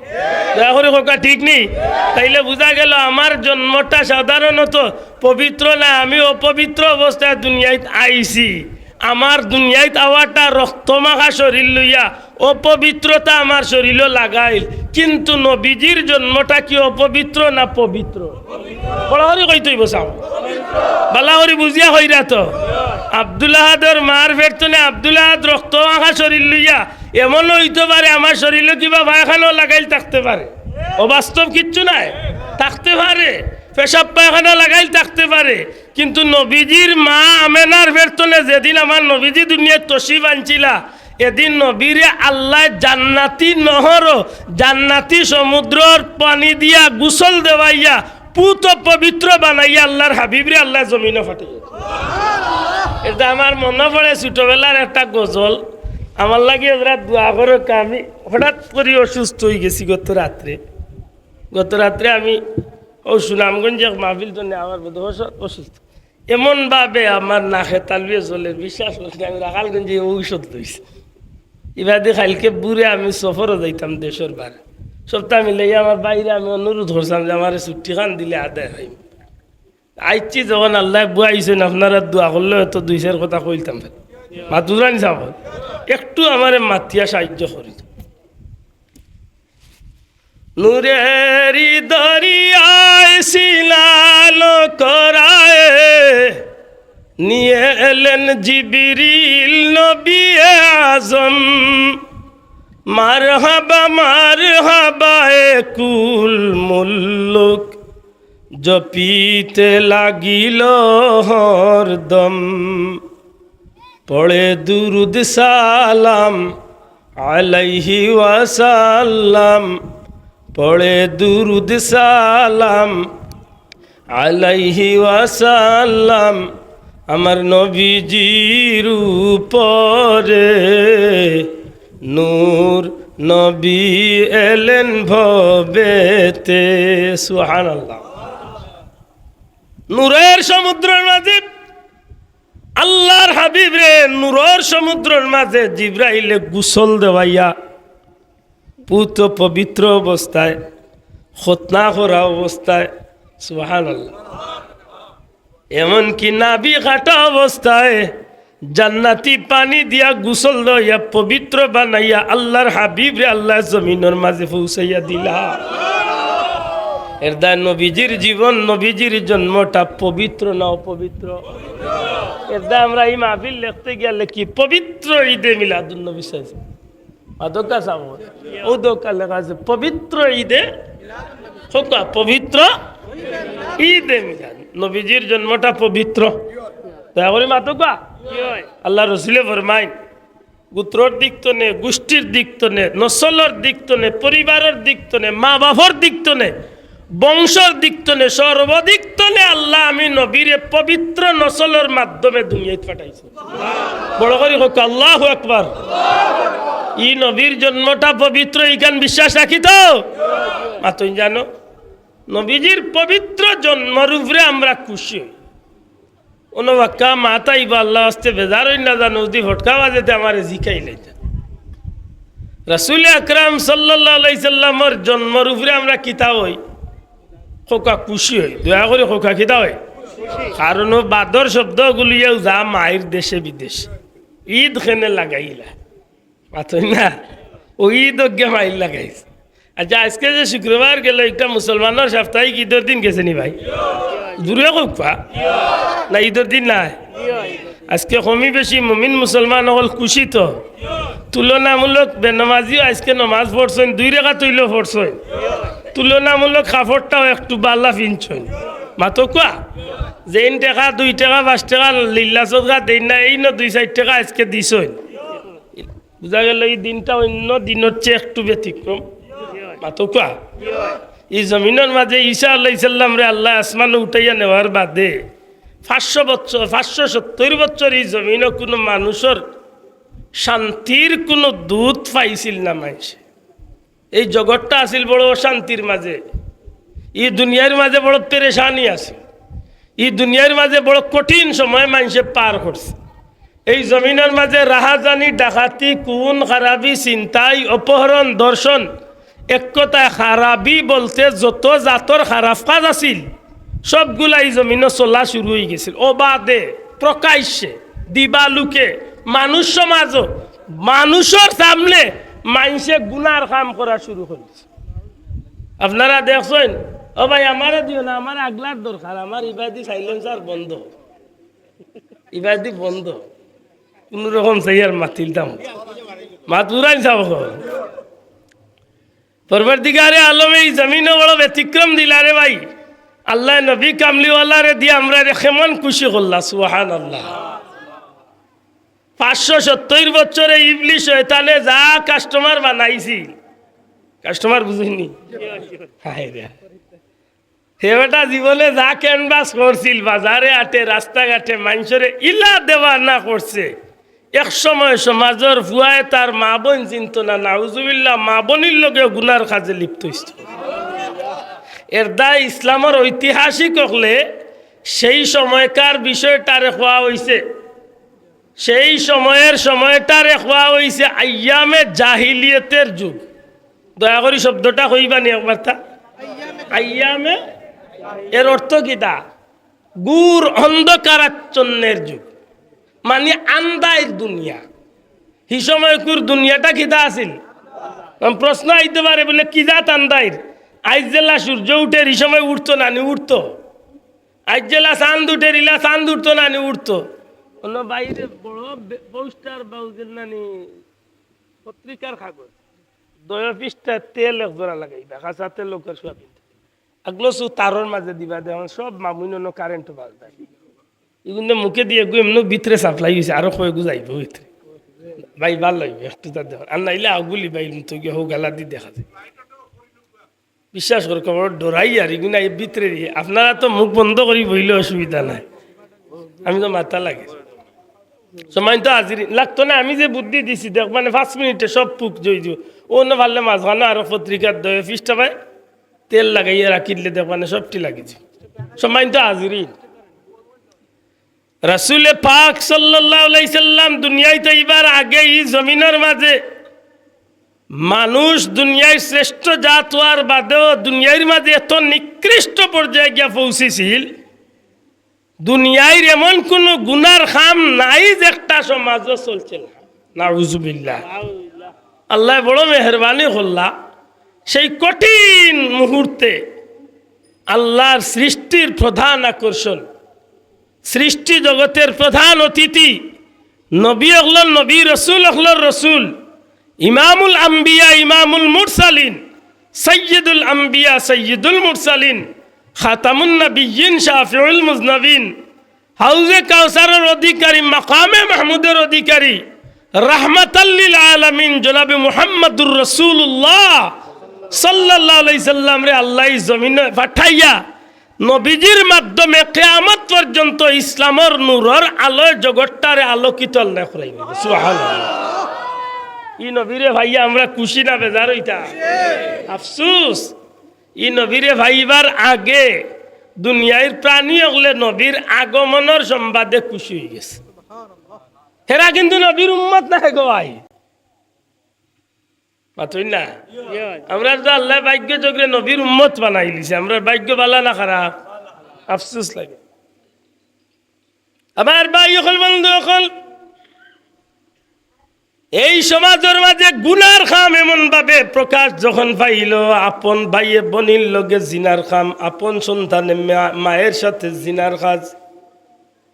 দয়া করি কউক্কা, ঠিক নি? তাইলে বুঝা গেল আমার জন্মটা সাধারণত পবিত্র না, আমি অপবিত্র অবস্থায় দুনিয়াইত আইছি। আমার দুনিয়াইত আওয়াটা রক্তমাখা শরীর লইয়া, অপবিত্রতা আমার শরীলো লাগাইল। কিন্তু নবীজির জন্মটা কি অপবিত্র না পবিত্র? বড় করি কইতে অইবো চাও। বালা করি বুঝিয়া কইরা তো। আব্দুল আহাদর মার পেট তনে আব্দুল আহাদ রক্তমাখা শরীর লইয়া এমন অইতো পারে, আমার শরীলো কিবা পায়খানাও লাগাইল থাকতে পারে। অবাস্তব কিচ্ছু নাই, থাকতে পারে। পেশাব পায়খানা লাগাইল থাকতে পারে। কিন্তু নবীজির মা আমেনার পেট তনে যেদিন আমার নবীজি দুনিয়াত তশরিফ আনছিলা, এদিন নবীরে আল্লায় জান্নাতি নহরো, জান্নাতি সমুদ্রর পানি দিয়া গোসল দেওয়াইয়া পুত পবিত্র বানাইয়া আল্লার হাবিবরে আল্লায় জমিনো পাঠাইয়া। এটা আমার মনো পড়ে ছোটবেলার একটা গজল। আমার লাগি এরা দোয়া করউক্কা, আমি হঠাৎ করি অসুস্থ অইগেছি গত রাত্রে। গত রাত্রে আমি অউ সুনামগঞ্জে এক মাহফিল তনে আমার বোধ অসু-, অসুস্থ। এমন ভাবে আমার নাকে তালুয়ে জ্বলের, বিশ্বাস করছি আমি রাখালগঞ্জে ঔষধ লইছি। ইবাদি কাইলকে বুরে আমি সফরো যাইতাম দেশর বারে। সপ্তাহ মিলাইয়া আমার ভাইরে আমি অনুরোধ করছিলাম যে আমারে ছুটি খান দিলে আদায় অইমু। আইছি যখন আল্লায় বুয়াইছইন, আপনারা দোয়া করলে হয়তো দুই চাইর কথা কইলতাম। মাতুরানি সাব, একটু আমারে মাতিয়া সাহায্য করি। নূরেরি দরিয়ায় সিনান করায় নিয়ে এলেন জিবরিল নবী আজম। মারহাবা, মারহাবা এ কুল মুল্লুক, জপিতে লাগিল হরদম। পড়ে দুরুদ সালাম আলাইহি ওয়াসাল্লাম, পড়ে দুরুদ সালাম আলাইহি ওয়াসাল্লাম, আমার নবীজির উপরে নূর নবী এলেন ভবেতে। সুবহানাল্লাহ। নূরের সমুদ্রর মাঝে আল্লার হাবিবরে নূরর সমুদ্রর মাঝে জিব্রাইলে গোসল দেওয়াইয়া পুত পবিত্র অবস্থায়, খতনা করা অবস্থায়, সুবহানাল্লাহ, এমনকি নাভি কাটা অবস্থায় জান্নাতি পানি দিয়া গোসল দেওয়াইয়া পবিত্র বানাইয়া আল্লার হাবিবরে আল্লায় জমিনর মাঝে পৌঁছাইয়া দিলা। এর দায় নবীজির জীবন, নবীজির জন্মটা পবিত্র না অপবিত্র? এর দায় আমরা ই মাহফিল লেখতে গিয়া লেখি পবিত্র ঈদে মিলাদুন নবী সাহেব। মাতউক্কা সাব, অউ দেখউক্কা লেখা আছে পবিত্র ঈদে, কউক্কা পবিত্র ঈদে মিলাদ। নবীজির জন্মটা পবিত্র। দয়া করি মাতউক্কা। আল্লার রসুলে ফরমাইন, গোত্রর দিক তনে, গোষ্ঠীর দিক তনে, নসলর দিক তনে, পরিবারর দিক তনে, মা বাপর দিক তনে, বংশর দিক তনে, সর্বদিক তনে আল্লায় আমি নবীরে পবিত্র নসলর মাধ্যমে দুনিয়াত পাঠাইছইন। বড় করি কউক্কা, আল্লাহু আকবার। ই নবীর জন্মটা পবিত্র, ইখান বিশ্বাস রাখি তো? মাতইন জানো? নবীজির পবিত্র জন্মর উপরে আমরা খুশি অই। অনো বাক্কা মাত আইবা, আল্লার ওয়াস্তে বেজার অইন না জানো, যদি ফটকা বাজে তে আমারে জিকাইলাইতা। রাসুল আকরাম সাল্লাল্লাহু আলাইহি সাল্লামর জন্মর উপরে আমরা কিতা অই? কউক্কা খুশি অই। দয়া করি কউক্কা কিতা অই? কারণ অউ বাদর শব্দগুলিয়াও যা মাইর দেশে বিদেশে। ইদ কেনে লাগাইলা? মাতইন না। অউ ইদ অগিয়া মাইর লাগাইছে। আচ্ছা, আইজকে যে শুক্রবার গেল, একটা মুসলমানর সাপ্তাহিক ইদর দিন গেছে নি ভাই? জুরে কউক্কা। না, ইদর দিন নায়। আইজকে কমি বেশি মুমিন মুসলমান অকল খুশি তো। তুলনামূলক বেনমাজিও আইজকে নমাজ পড়ছইন, দুই রেকাত অইলেও পড়ছইন। তুলনামূলক কাপড়টাও একটু বালা ফিনছইন। মাতউক্কা। যেইন টেকা, দুই টেকা, পাঁচ টেকা লিল্লা সদকা দেইন না, এইন দুই চাইর টেকা আইজকে দিছইন। বুঝা গেল, ই দিনটা অইন্য দিনর চেয়ে একটু ব্যতিক্রম। মাতউক্কা। ই জমিনর মাঝে ঈসা আলাইহিস সালামরে আল্লায় আসমানো উঠাইয়া নেওয়ার বাদে পাঁচশো বছর, পাঁচশো সত্তইর বছর ই জমিনো কুনু মানুষর শান্তির কুনু দূত পাইছিল না মানষে। এই জগৎটা আছিল বড় অশান্তির মাঝে, ই দুনিয়ার মাঝে বড় পেরেশানি আছিল, ই দুনিয়ার মাঝে বড় কঠিন সময় মানষে পার করছে। এই জমিনর মাঝে রাহাজানি, ডাকাতি, খুন, খারাপি, ছিনতাই, অপহরণ, ধর্ষণ, এক কথায় খারাপি বলতে যত জাতর খারাপ কাজ আছিল, সবগুলা ই জমিনো চলা শুরু অইগেছিল। অবাধে, প্রকাশ্যে, দিবালুকে, মানুষ সমাজো, মানুষর সামনে মানষে গুনার কাম করা শুরু করছে। আপনারা দেখছইন, ও ভাই, আমারে দিও না, আমার আগলার দরকার, আমার ইবাদি silencer বন্ধ, ইবাদি বন্ধ, কুনু রকম চাইয়ার মাতিলতাম, মাত উড়াইন সাব। পরওয়ারদিগারে আলমে ই জমিনো বড় ব্যতিক্রম দিলা রে ভাই। আল্লায় নবী কামলিওয়ালারে দিয়া আমরারে কেমন খুশি করলা, সুবহানাল্লাহ। পাঁচশো সত্তইর বছরে ইবলিশ শয়তানে যা customer বানাইছিল, customer বুঝইন নি? হায় রে। হে বেটা জীবনে যা canvass করছিল, বাজারে আটে, রাস্তাঘাটে মানষরে ইলা দেওয়ানা করছে। এক সময় সমাজর ফুয়ায় তার মা বইন চিনতো না, নাউজুবিল্লাহ, মা বইনর লগে গুনার কাজে লিপ্ত অইছিল। এর দায় ইসলামর ঐতিহাসিক অকলে সেই সময়কার বিষয়টারে কওয়া অইছে, সেই সময়ের সময়টারে কওয়া অইছে আইয়ামে জাহিলিয়তের যুগ। দয়া করি শব্দটা কইবা নি একবার তা? আইয়ামে, এর অর্থ কিতা? ঘোর অন্ধকারাচ্ছন্নের যুগ, মানে আন্দাইর দুনিয়া। হি সময়কুর দুনিয়াটা কিতা আছিল? এখন প্রশ্ন আইতে পারে বলে, কি জাত আন্দাইর? আইজ যেলা সূর্য উঠের, হি সময় উঠতো না নি? উঠতো। আইজ যেলা চান্দ উঠের, ইলা চান্দ উঠতো না নি? উঠতো। অন্য বাইরে বড় বে-, পোস্টার বাউজের নানি পত্রিকার কাগজ, দয়া পৃষ্ঠা তেল এক জোড়া লাগাইবা, কাঁচা তেল লোকের সোয়াবিন তেল। আগলো সু তারর মাঝে দিবা, দেখুন সব মামুন অন্য কারেন্ট বাজদায়। ইগুনে মুখে দিয়ে গু এমনি ভিতরে সাপ্লাই অইছে, আরো কয়েকগু যাইব ভিতরে। ভাই ভালা লাগবে একটু তা দেখুন, আর নাইলে আগুলি ভাই তো গিয়ে হোক গালা দি দেখা যায়। বিশ্বাস করো, খবর ডরাই আর ইগুনা এই ভিতরে দিয়ে। আপনারা তো মুখ বন্ধ করি বইলে অসুবিধা নাই, আমি তো মাথা লাগে। সম্মানিত হাজিরিন, লাগতো না, আমি যে বুদ্ধি দিছি, দেখ, মানে, পাঁচ মিনিটে সব পুক জই দিব। ও না পারলে মাঝখানে আরো পত্রিকার দয়ে পৃষ্ঠা পায়, তেল লাগাইয়া রাখিলে, দেখ, মানে, সবটি লাগি দিব। সম্মানিত হাজিরিন, রাসুলে পাক সাল্লাল্লাহু আলাইহি সাল্লাম দুনিয়াইত আইবার আগে ই জমিনর মাঝে মানুষ দুনিয়ার শ্রেষ্ঠ জাত অওয়ার বাদেও দুনিয়ার মাঝে এত নিকৃষ্ট পর্যায়ে গিয়া পৌঁছিছিল, দুনিয়ার এমন কুনু গুনার কাম নাই যেটা সমাজো চলছে না। নাউজুবিল্লাহ। আল্লায় বড় মেহেরবানি করলা, সেই কঠিন মুহূর্তে আল্লার সৃষ্টির প্রধান আকর্ষণ, সৃষ্টি জগতের প্রধান অতিথি, নবী অকলর নবী, রসুল অকলর রসুল, ইমামুল আম্বিয়া, ইমামুল মুরসালিন, সাইয়্যিদুল আম্বিয়া, সাইয়্যিদুল মুরসালিন, খাতামুন নবিয়্যিন, শাফিউল মুজনিবিন, হাউজে কাউসারর অধিকারী, মাকামে মাহমুদর অধিকারী, রাহমাতাল লিল আলামিন জনাবে মুহাম্মাদুর রাসূলুল্লাহ সাল্লাল্লাহু আলাইহি সাল্লামরে আল্লায় ই জমিনে পাঠাইয়া নবীজির মাধ্যমে কিয়ামত পর্যন্ত ইসলামর নূরর আলোয় জগৎটারে আলোকিত আল্লায় করাইবা। সুবহানাল্লাহ। ই নবীরে পাইয়া আমরা খুশি না বেজার অইতা? আফসুস। ই নবীরে পাইবার আগে দুনিয়ার প্রাণী অকলে নবীর আগমনর সংবাদে খুশি অইগেছে। হেরা কিন্তু নবীর উম্মত নায় গো ভাই। মাতইন না? আমরার তো আল্লায় ভাগ্য যোগরে নবীর উম্মত বানাইলিছে। আমরার ভাগ্য ভালা না খারাপ? আফসোস লাগে। আমার ভাই অকল, বন্ধু অকল, এই সমাজর মাঝে গুনার কাম এমন ভাবে প্রকাশ যখন পাইল, আপন ভাইয়ে বইনর লগে জিনার কাম, আপন সন্তানে মা-, মায়ের সাথে জিনার কাজ,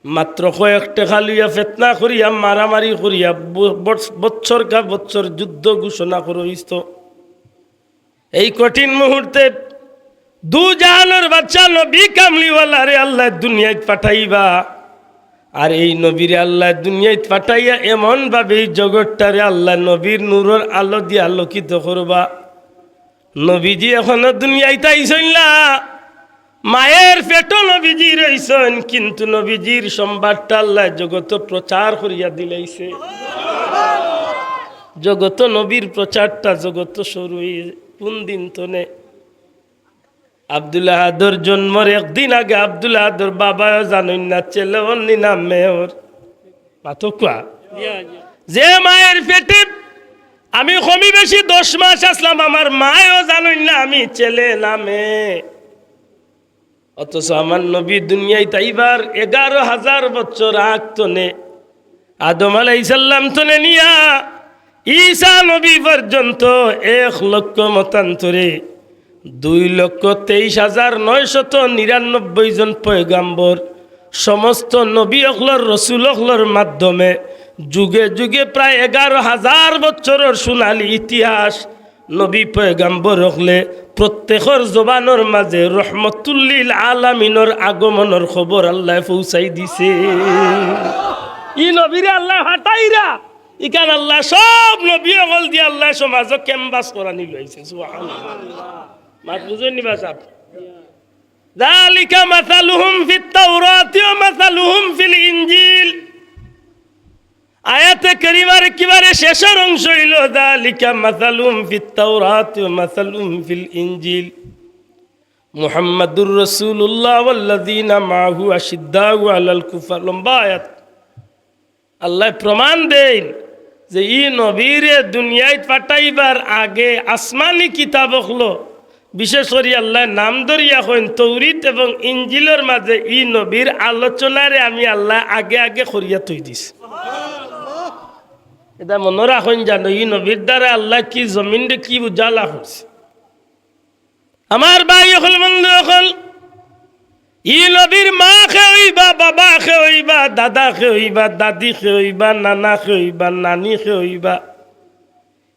মাত্র কয়েক টেকা লইয়া ফিতনা করিয়া, মারামারি করিয়া, ব-, বৎস-, বৎসর কা বৎসর যুদ্ধ ঘোষণা করইস্ত। এই কঠিন মুহূর্তে দু জাহানর বাদশা নবী কামলিওয়ালারে আল্লায় দুনিয়াত পাঠাইবা। আর এই নবীরে আল্লায় দুনিয়াত পাঠাইয়া এমন ভাবে এই জগৎটারে আল্লায় নবীর নূরর আলো দিয়া আলোকিত করবা। নবীজি এখনো দুনিয়াত আইছইন না, মায়ের পেটো নবীজি রইছইন, কিন্তু নবীজির সংবাদটা আল্লায় জগতো প্রচার করিয়া দিলাইছে। জগতো নবীর প্রচারটা জগতো শুরু অইছে কোন দিন তনে? আব্দুল আহাদর জন্মর একদিন আগে আব্দুল আহাদর বাবায়ও জানইন না, ছেলে অর নি না মেয়ে অর। মাতো কুয়া? যে মায়ের পেটে আমি কমি বেশি দশ মাস আছলাম, আমার মায়ও জানইন না আমি ছেলে না মেয়ে। অথচ আমার নবী দুনিয়াত আইবার এগারো হাজার বছর আগ তনে, আদম আলাইহিস সালাম তনে নিয়া ঈসা নবী পর্যন্ত এক লক্ষ মতান্তরে দুই লক্ষ তেইশ হাজার নয়শত নিরানব্বই জন পয়গাম্বর, সমস্ত নবী অকলর, রসুল অকলর মাধ্যমে যুগে যুগে প্রায় এগারো হাজার বছরর সোনালী ইতিহাস নবী পয়গাম্বর অকলে প্রত্যেকর জবানর মাঝে রহমতুল্লিল আলামিনর আগমনর খবর আল্লায় পৌঁছাই দিছে। ই নবীরে আল্লায় পাঠাইরা, ইখান আল্লায় সব নবী অকল দিয়া আল্লায় সমাজো canvass করানি লইছে। সুবহানাল্লাহ। মাত বুঝইন নি বা সাব? ذلك مثلهم في التوراة ومثلهم في الإنجيل। আয়াতে কারিমার একেবারে শেষর অংশ অইল, ذلك مثلهم في التوراة ومثلهم في الإنجيل। محمد رسول الله والذين معه أشداء على الكفار। লম্বা আয়াত। আল্লায় প্রমাণ দেইন যে ই নবীরে দুনিয়াত পাঠাইবার আগে আসমানি কিতাব অকলো, বিশেষ করি আল্লায় নাম ধরিয়া কইন তৌরিত এবং ইঞ্জিলর মাঝে ই নবীর আলোচনারে আমি আল্লায় আগে আগে করিয়া থই দিছি। এটা মনো রাখইন জানো, ই নবীর দ্বারা আল্লায় কি জমিনরে কি উজালা করছে। আমার ভাই অকল, বন্ধু অকল, ই নবীর মা কে অইবা, বাবা কে অইবা, দাদা কে অইবা, দাদি কে অইবা, নানা কে অইবা, নানি কে অইবা,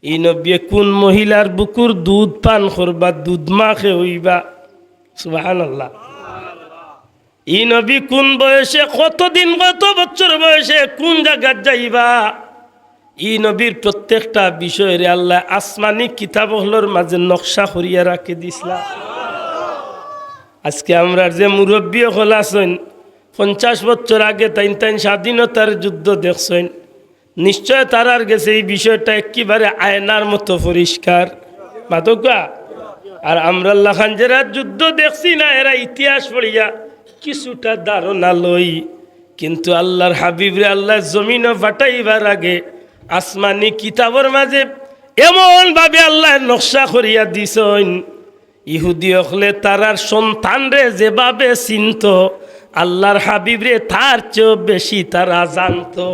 ই নবীয়ে কোন মহিলার বুকুর দুধ পান করবা, দুধ মা কে অইবা। সুবহানাল্লাহ। ই নবী কোন বয়সে, কতদিন, কত বছর বয়সে, কোন জাগাত যাইবা, ই নবীর প্রত্যেকটা বিষয়রে আল্লায় আসমানি কিতাব অকলর মাঝে নকশা করিয়া রাখি দিছলা। আজকে আমরার যে মুরব্বী অকল আছইন, পঞ্চাশ বছর আগে তাইন তাইন স্বাধীনতার যুদ্ধ দেখছইন, নিশ্চয় তারার গেছে ই বিষয়টা একেবারে আয়নার মতো পরিষ্কার। মাতউক্কা? আর আমরার লাখান যেরা যুদ্ধ দেখছি না, এরা ইতিহাস পড়িয়া কিছুটা ধারণা লই, কিন্তু আল্লাহর হাবিবরে আল্লায় জমিনো পাঠাইবার আগে আসমানি কিতাবর মাঝে এমন ভাবে আল্লায় নকশা করিয়া দিছইন, ইহুদি অকলে তারার সন্তানরে যেভাবে চিনতো, আল্লাহর হাবিবরে তার চেয়েও বেশি তারা জানতো।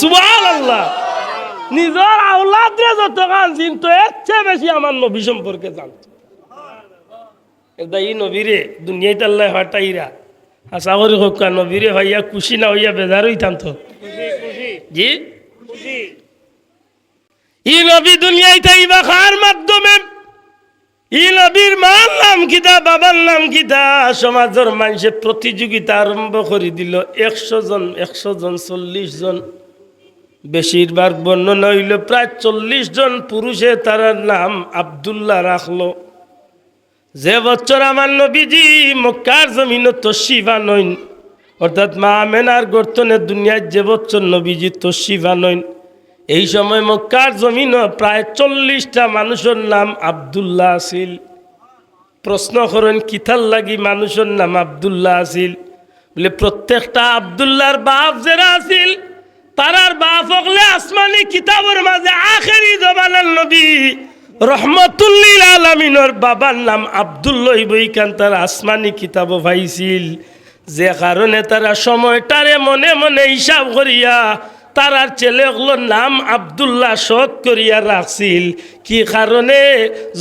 সুবহানাল্লাহ। নিজর আওলাদরে যতখান চিনতো, এর চেয়ে বেশি আমার নবী সম্পর্কে জানতো। এটা ই নবীরে দুনিয়াত আল্লায় পাঠাইরা। আশা করি কউক্কা নবীরে পাইয়া খুশি না অইয়া বেজার অইতাম তো। জি? ই নবী দুনিয়াত আইবা কার মাধ্যমে? ই নবীর মার নাম কিতা, বাবার নাম কিতা? সমাজর মানষে প্রতিযোগিতা আরম্ভ করি দিল। একশো জন, একশো জন, চল্লিশ জন। বেশিরভাগ বর্ণনা অইল প্রায় চল্লিশ জন পুরুষে তারার নাম আব্দুল্লাহ রাখলো। যে বছর আমার নবীজি মক্কার জমিনো তশরিফ আনইন, অর্থাৎ মা আমেনার গর্ত থনে দুনিয়াত যে বছর নবীজি তশরিফ আনইন, এই সময় মক্কার জমিনো প্রায় চল্লিশটা মানুষর নাম আব্দুল্লাহ আছিল। প্রশ্ন করইন, কিতার লাগি মানুষর নাম আব্দুল্লাহ আছিল? বলে, প্রত্যেকটা আব্দুল্লাহর বাপ যেরা আছিল, তারার বাপ অকলে আসমানি কিতাবর মাঝে আখেরি জমানার নবী রহমতুল্লিল আলামিনর বাবার নাম আব্দুল্লাহ অইবো, ইখান তারা আসমানি কিতাবো পাইছিল। যে কারণে তারা সময়টারে মনে মনে হিসাব করিয়া তারার ছেলে অকলর নাম আব্দুল্লাহ শখ করিয়া রাখছিল। কি কারণে?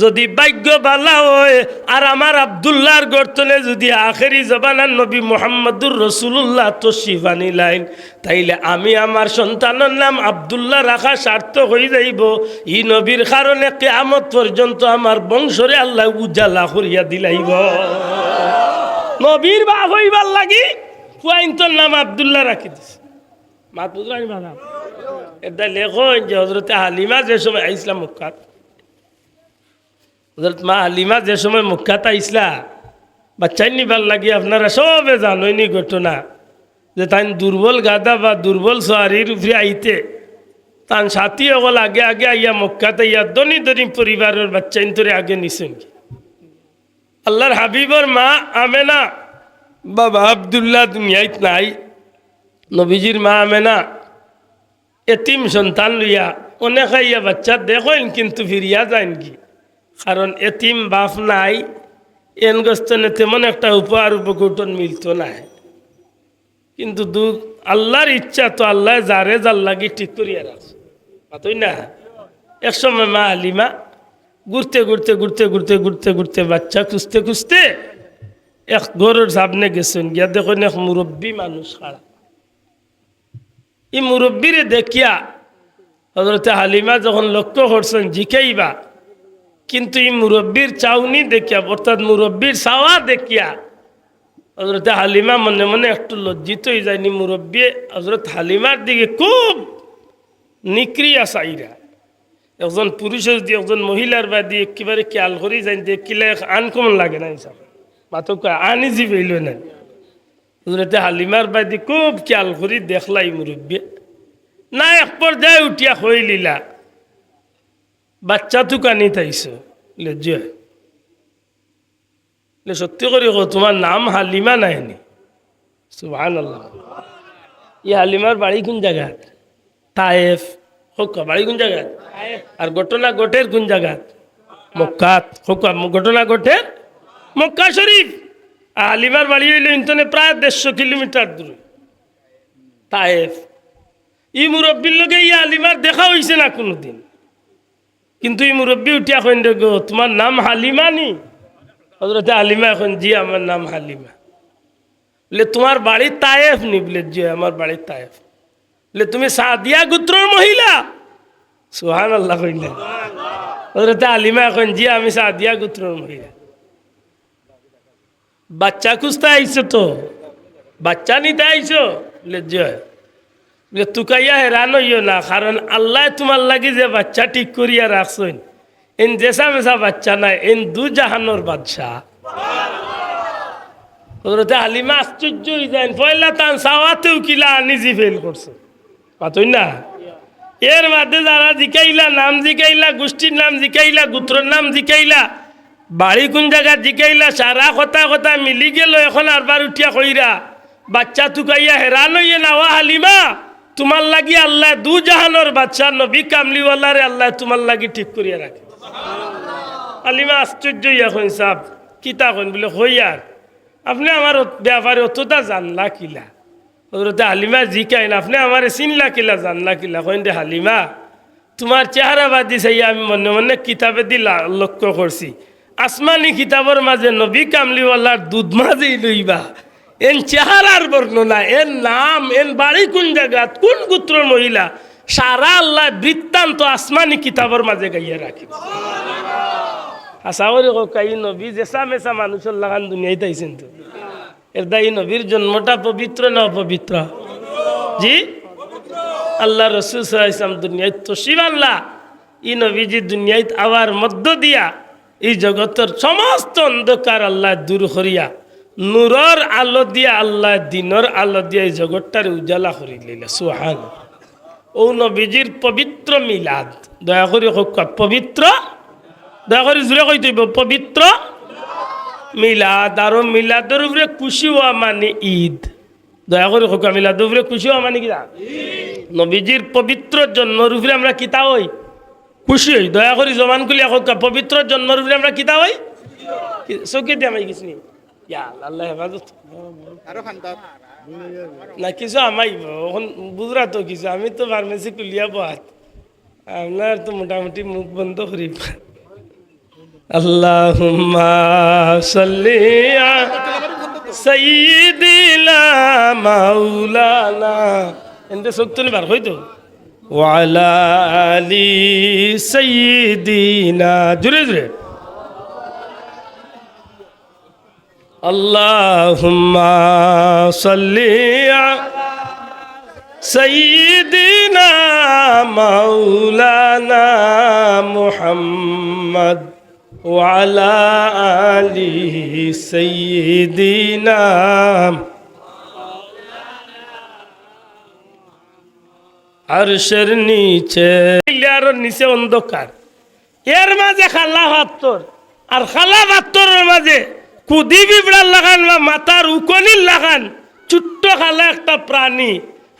যদি ভাগ্য ভালা অয় আর আমার আব্দুল্লাহর গর্তনে যদি আখেরি জমানার নবী মুহাম্মদুর রাসূলুল্লাহ তশরিফ আনিলাইন, তাইলে আমি আমার সন্তানর নাম আব্দুল্লাহ রাখা সার্থক অই যাইবো। ই নবীর কারণে কিয়ামত পর্যন্ত আমার বংশরে আল্লায় উজালা করিয়া দিলাইবো। নবীর বাপ অইবার লাগি ফুয়াইন্তর নাম আব্দুল্লাহ রাখি দিছে। মাত বুঝরা নি বাবা? এরদায় লেখইন যে হযরতে হালিমা যে সময় আইছলা মক্কাত, হযরত মা হালিমা যে সময় মক্কাত আইছলা, বাচ্চাইন নিবার লাগি আপনারা সবে জানইন ই ঘটনা, যে তাইন দুর্বল গাধা বা দুর্বল সওয়ারির উপরে আইতে, তান সাথী অকল আগে আগে আইয়া মক্কাত আইয়া ধনী ধনী পরিবারর বাচ্চাইন্তরে আগে নিছইন। আল্লাহর হাবিবর মা আমেনা, বাবা আব্দুল্লাহ দুনিয়াত নাই। নবীজির মা আমেনা এতিম সন্তান লইয়া অনেক আইয়া বাচ্চা দেখইন, কিন্তু ফিরিয়া যাইনগি, কারণ এতিম বাপ নাই, এন গর্তনে তেমন একটা উপহার উপকৌটন মিলতো নায়। কিন্তু দু-, আল্লাহর ইচ্ছা তো আল্লায় যারে যার লাগি ঠিক করিয়া রাখছে। মাতই না? এক সময় মা হালিমা ঘুরতে ঘুরতে ঘুরতে ঘুরতে ঘুরতে ঘুরতে বাচ্চা খুঁজতে খুঁজতে এক ঘরর সামনে গেছইন, গিয়া দেখইন এক মুরব্বী মানুষ খাড়া। ই মুরব্বীরে দেখিয়া হযরতে হালিমা যখন লক্ষ্য করছইন জিকাইবা, কিন্তু ই মুরব্বীর চাউনি দেখিয়া, অর্থাৎ মুরব্বীর চাওয়া দেখিয়া হযরতে হালিমা মনে মনে একটু লজ্জিত অই যাইন। ই মুরব্বী হযরত হালিমার দিকে খুব নিকরিয়া চাইরা। একজন পুরুষে যদি একজন মহিলার বায়দি একেবারে খেয়াল করি যাইন, দেখিলে এক আনকমন লাগে না হিসাব। মাতউক্কা আনইজি ফিল অয় না? হযরতে হালিমার বায়দি খুব খেয়াল করি দেখলা ই মুরব্বী। না, এক পর্যায়ে উঠিয়া কইলিলা, "বাচ্চা তুকানিত আইছো?" বলে, "জি অয়।" বলে, "সত্যি করি কও, তুমার নাম হালিমা নায়নি?" সুবহানাল্লাহ। ই হালিমার বাড়ি কুন জাগাত? তায়েফ। কউক্কা, বাড়ি কুন জাগাত? আর ঘটনা ঘটের কুন জাগাত? মক্কাত। কউক্কা, ঘটনা ঘটের মক্কা শরীফ। আর হালিমার বাড়ি অইলো ইন্তনে প্রায় দেড়শো কিলোমিটার দূরে, তায়েফ। ই মুরব্বীর লগে ই হালিমার দেখা অইছে না কুনুদিন, কিন্তু ই মুরব্বী উঠিয়া কইন, "রে গো, তুমার নাম হালিমা নি?" হযরতে হালিমায় কইন, "জি, আমার নাম হালিমা।" বলে, "তুমার বাড়ি তায়েফ নি?" বলে, "জি, আমার বাড়ি তায়েফ।" বলে, "তুমি সাদিয়া গোত্রর মহিলা?" সুবহানাল্লাহ কইলা। হযরতে হালিমায় কইন, "জি, আমি সাদিয়া গোত্রর মহিলা।" "বাচ্চা খুঁজতে আইছো তো? বাচ্চা নিতে আইছো?" বলে, "জি অয়।" বলে, "তুকাইয়া হেরান অইও না, কারণ আল্লায় তুমার লাগি যে বাচ্চা ঠিক করিয়া রাখছইন, এইন যেছা মেছা বাচ্চা নায়, এইন দু জাহানর বাদশা।" হযরতে হালিমা আশ্চর্য অই যাইন, পয়লা তান চাওয়াতেউ কিলা আনইজি ফিল করছে। মাতইন না? এর মাঝে যারা জিকাইলা, নাম জিকাইলা, গুষ্টির নাম জিকাইলা, গুত্রর নাম জিকাইলা, বাড়ি কুন জাগাত জিকাইলা, সারা কথা কথা মিলি গেলো। এখন আরবার উঠিয়া কইরা, "বাচ্চা তুকাইয়া হেরান অইয়ে না, ও হালিমা, তুমার লাগি আল্লায় দু জাহানর বাদশা নবী কামলিওয়ালারে আল্লায় তুমার লাগি ঠিক করিয়া রাখে।" হালিমা আশ্চর্য অইয়া কইন, "সাব, কিতা কইন?" বলে, "কই আর, আপনে আমার অত-, ব্যাপারে অততা জানলা কিলা?" হযরতে হালিমায় জিকাইন, "আপনে আমারে চিনলা কিলা, জানলা কিলা?" কইন, "রে হালিমা, তুমার চেহারা বাদি চাইয়া আমি মনে মনে কিতাবেদি লা-, লক্ষ্য করছি, আসমানি কিতাবর মাঝে নবী কামলিওয়ালার দুধ মাঝেই লইবা, এইন চেহারার বর্ণনা, এইন নাম, এইন বাড়ি কুন জাগাত, কুন গোত্রর মহিলা, সারা আল্লায় বৃত্তান্ত আসমানি কিতাবর মাঝে গাইয়া রাখি।" হাছা করি কউক্কা, ই নবী যেছা মেছা মানুষর লাখান দুনিয়াত আইছইন তো। এরদায় ই নবীর জন্মটা পবিত্র না অপবিত্র? জি? আল্লার রসুল সাল্লাল্লাহু আলাইহি ওয়াসাল্লাম দুনিয়াত তশরিফ আনলা, ই নবীজি দুনিয়াত আওয়ার মধ্য দিয়া ই জগতর সমস্ত অন্ধকার আল্লায় দূর করিয়া নূরর আলো দিয়া, আল্লায় দ্বীনর আলো দিয়া ই জগতটারে উজালা করিলাইলা। সুবহানাল্লাহ। অউ নবীজির পবিত্র মিলাদ, দয়া করি কউক্কা, পবিত্র, দয়া করি জুরে কইতে অইবো, পবিত্র। মিলাদ, আরো মিলাদর উপরে খুশি অওয়া মানে ঈদ। দয়া করি কউক্কা, মিলাদর উপরে খুশি অওয়া মানে কিতা? নবীজির পবিত্র জন্মর উপরে আমরা কিতা অই? খুশি অই। দয়া করি জবান খুলিয়া কউক্কা, পবিত্র জন্মর উপরে আমরা কিতা অই? কি, চউখেদি হামাই গেছে নি? ইয়া আল্লাহ, আল্লাহ হেফাজত। আরো খান্দা। না, কিছু হামাইবো। অখন বুঝরা তো কিছু, আমি তো ফার্মেসি খুলিয়া বওয়াত। আপনার তো মোটামুটি মুখ বন্ধ করি। আল্লাহুম্মা সাল্লি আলা সাইয়্যিদিনা মাওলানা। এনতে চউখ তনে বার অইতো। ওয়া আলা আলি সাইয়্যিদিনা। জোরে জোরে। আল্লাহুম্মা সাল্লি আলা সাইয়্যিদিনা মাওলানা মুহাম্মদ ওয়া আলা আলি সাইয়্যিদিনা। আরশের নিচে, লেয়ারর নিচে অন্ধকার, এর মাঝে কালা পাথর, আর কালা পাথরর মাঝে কুদি পিঁপড়ার লাখান বা মাথার উকনির লাখান ছোট্ট কালা একটা প্রাণী।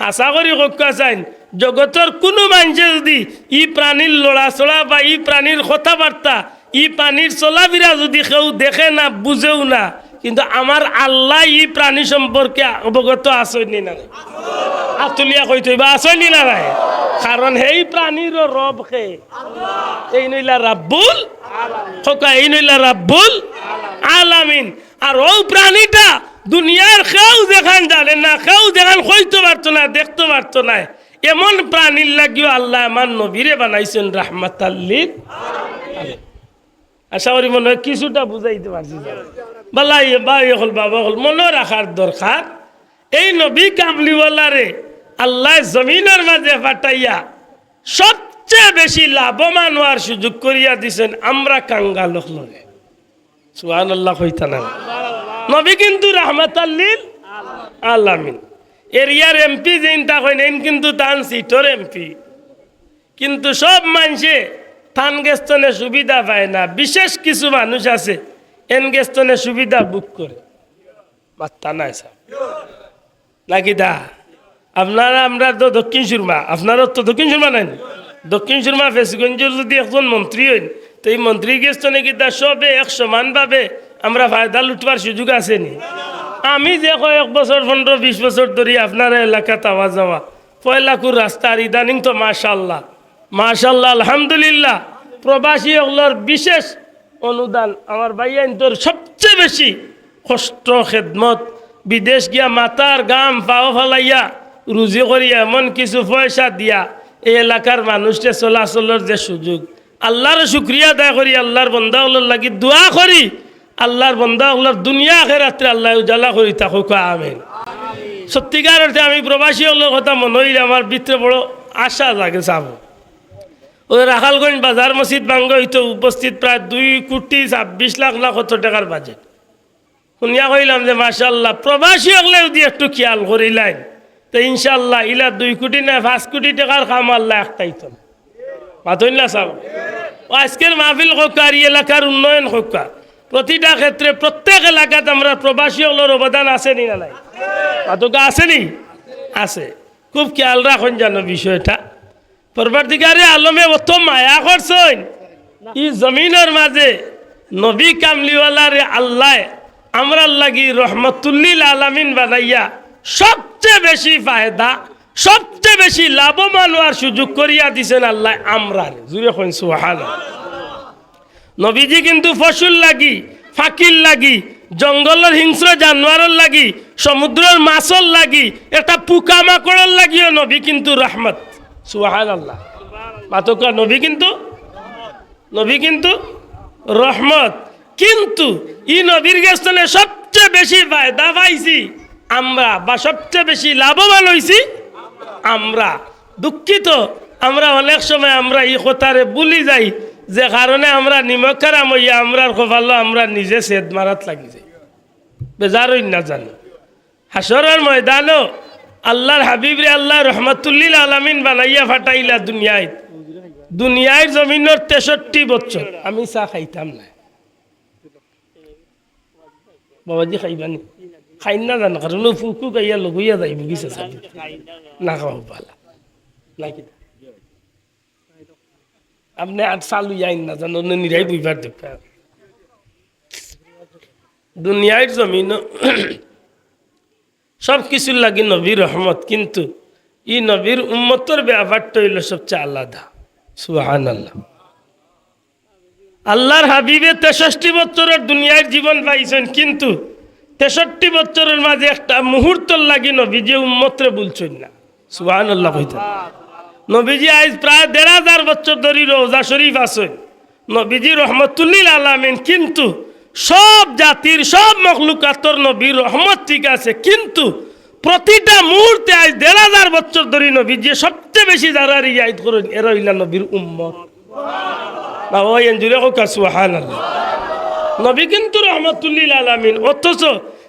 আশা করি কউক্কা চাইন, জগতর কুনু মানষে যুদি ই প্রাণীর লড়াচড়া বা ই প্রাণীর কথাবার্তা, ই প্রাণীর চলাফিরা যুদি কেউ দেখে না, বুঝেও না, কিন্তু আমার আল্লায় ই প্রাণী সম্পর্কে অবগত আছইন নি না নাই? আত তুলিয়া কইতে অইবো, আছইন নি না নাই? কারণ হেই প্রাণীরও রব কে? এইন অইলা রাব্বুল, কউক্কা, এইন অইলা রাব্বুল আলামিন। আর অউ প্রাণীটা দুনিয়ার কেউ যেখান জানে না, কেউ যেখান কইতো পারতো না, দেখতো পারতো না, এমন প্রাণীর লাগিও আল্লায় আমার নবীরে বানাইছইন রাহমাতাল লিল আলামিন। আশা করি মনে অয় কিছুটা বুঝাইতে পারছি। বালা, ভাই অকল, বাবা অকল, মনো রাখার দরকার, এই নবী কামলিওয়ালারে আল্লায় জমিনর মাঝে পাঠাইয়া সবচেয়ে বেশি লাভবান অওয়ার সুযোগ করিয়া দিছইন আমরা কাঙ্গাল অকলরে। সুবহানাল্লাহ কইতা না? নবী কিন্তু রাহমাতাল লিল আলামিন। এরিয়ার এমপি যেইন তা কইন, এইন কিন্তু তান সিটর এমপি। কিন্তু সব মানষে তান গেছ তনে সুবিধা পায় না। বিশেষ কিছু মানুষ আছে, এন গেছ তনে সুবিধা ভোগ করে। মাত্তা নাই সাব। নাকি দা? আপনারা, আমরা তো দক্ষিণ সুরমা, আপনারার তো দক্ষিণ সুরমা নায় নি? দক্ষিণ সুরমা ফেঞ্চুগঞ্জর যুদি একজন মন্ত্রী অইন, তে ই মন্ত্রীর গেছ তনে কিতা সবে এক সমানভাবে আমরা ফায়দা লুটবার সুযোগ আছে নি? আমি যে কয়েক বছর, পনরো বিশ বছর ধরি আপনারার এলাকাত আওয়া যাওয়া, পয়লাকুর রাস্তা, আর ইদানিং তো মাশাআল্লাহ, মাশাআল্লাহ, আলহামদুলিল্লাহ, প্রবাসী অকলর বিশেষ অনুদান, আমার ভাইয়াইন্তর সবচেয়ে বেশি কষ্ট, খেদমত, বিদেশ গিয়া মাথার ঘাম পাও ফালাইয়া রুজি করিয়া এমন কিছু পয়সা দিয়া এই এলাকার মানুষরে চলাচলর যে সুযোগ, আল্লার শুকরিয়া আদায় করি, আল্লার বন্দা অকলর লাগি দোয়া করি, আল্লার বন্দা অকলর দুনিয়া আখেরাতরে আল্লায় উজালা করি থাকউক্কা, আমিন। সত্যিকার অর্থে আমি প্রবাসী অকলর কথা মনো অইলে আমার ভিতরে বড় আশা জাগে, সাব। অউ রাখালগঞ্জ বাজার মসজিদ ভাঙ্গা অইতো উপস্থিত প্রায় দুই কোটি ছাব্বিশ লাখ না কত টেকার বাজেট। হুনিয়া কইলাম যে, মাশাআল্লাহ, প্রবাসী অকলে যুদি একটু খিয়াল করিলাইন, তে ইনশাআল্লাহ ইলা দুই কোটি নায় পাঁচ কোটি টেকার কাম আল্লায় আটকাইতো না। মাতইন না সাব। অউ আইজকের মাহফিল কউক্কা, ই এলাকার উন্নয়ন কউক্কা, প্রতিটা ক্ষেত্রে প্রত্যেক এলাকাত আমরার প্রবাসী অকলর অবদান আছে নি না নাই? মাতউক্কা, আছে নি? আছে। খুব খিয়াল রাখইন যেন বিষয়টা। পরওয়ারদিগারে আলমে অত মায়া করছইন, ই জমিনর মাঝে নবী কামলিওয়ালারে আল্লায় আমরার লাগি রহমতুল্লিল আলামিন বানাইয়া সবচেয়ে বেশি ফায়দা, সবচেয়ে বেশি লাভবান অওয়ার সুযোগ করিয়া দিছইন আল্লায় আমরারে। জুরে কইন সুবহানাল্লাহ। নবীজি কিন্তু পশুর লাগি, পাখির লাগি, জঙ্গলর হিংস্র জানোয়ারর লাগি, সমুদ্রর মাছর লাগি, একটা পোকামাকড়র লাগিও নবী কিন্তু রহমত। সুবহানাল্লাহ। মাতউক্কা, নবী কিন্তু, নবী কিন্তু রহমত। কিন্তু ই নবীর গেছ তনে সবচেয়ে বেশি ফায়দা পাইছি আমরা, বা সবচেয়ে বেশি লাভবান অইছি আমরা। দুঃখিত, আমরা অনেক সময় আমরা ই কথারে ভুলি যাই, যে কারণে আমরা নিমক হারাম অইয়া আমরার কপালো আমরা নিজে ছেদ মারাত লাগি যাই। বেজার অইন না জানি। হাশরর ময়দানো আল্লার হাবিবরে আল্লায় রহমতুল্লিল আলামিন বানাইয়া পাঠাইলা দুনিয়াত। দুনিয়ার জমিনর তেষট্টি বছর আমি চা খাইতাম না। বাবাজি খাইবা নি? খাইন না জানো, কারণ ও ফুকু গাইয়া লগইয়া যাইব কি চাচা? না খাওয়া বালা। না কি? আপনে আর চালু যাইন না জানো, অন্য নিরাই বইবার দরকার। দুনিয়ার জমিন সব কিছুর লাগি নবী রহমত, কিন্তু ই নবীর উম্মতর ব্যাপারটা অইল সবচেয়ে আলাদা। সুবহানাল্লাহ। আল্লাহর হাবিবে তেষট্টি বছরের দুনিয়ার জীবন পাইছেন, কিন্তু তেষট্টি বছরের মাঝে একটা মুহূর্তর লাগি নবীজি উম্মতরে ভুলছেন না। সুবহানাল্লাহ কইতা। নবীজি আইজ প্রায় দেড় হাজার বছর ধরি রওজা শরীফ আছেন। নবীজি রহমতুল্লিল আলামিন, কিন্তু সব জাতির, সব মখলুকাতর নবীর রহমত ঠিক আছে, কিন্তু প্রতিটা মুহূর্তে আইজ দেড় হাজার বছর ধরি নবীজি সবচেয়ে বেশি যারা রিয়ায়ত করেন, এরা অইলা নবীর উম্মত। বাবা, এন জুরে কউক্কা সুবহানাল্লাহ। নবী কিন্তু রহমতুল্লিল আলামিন, অথচ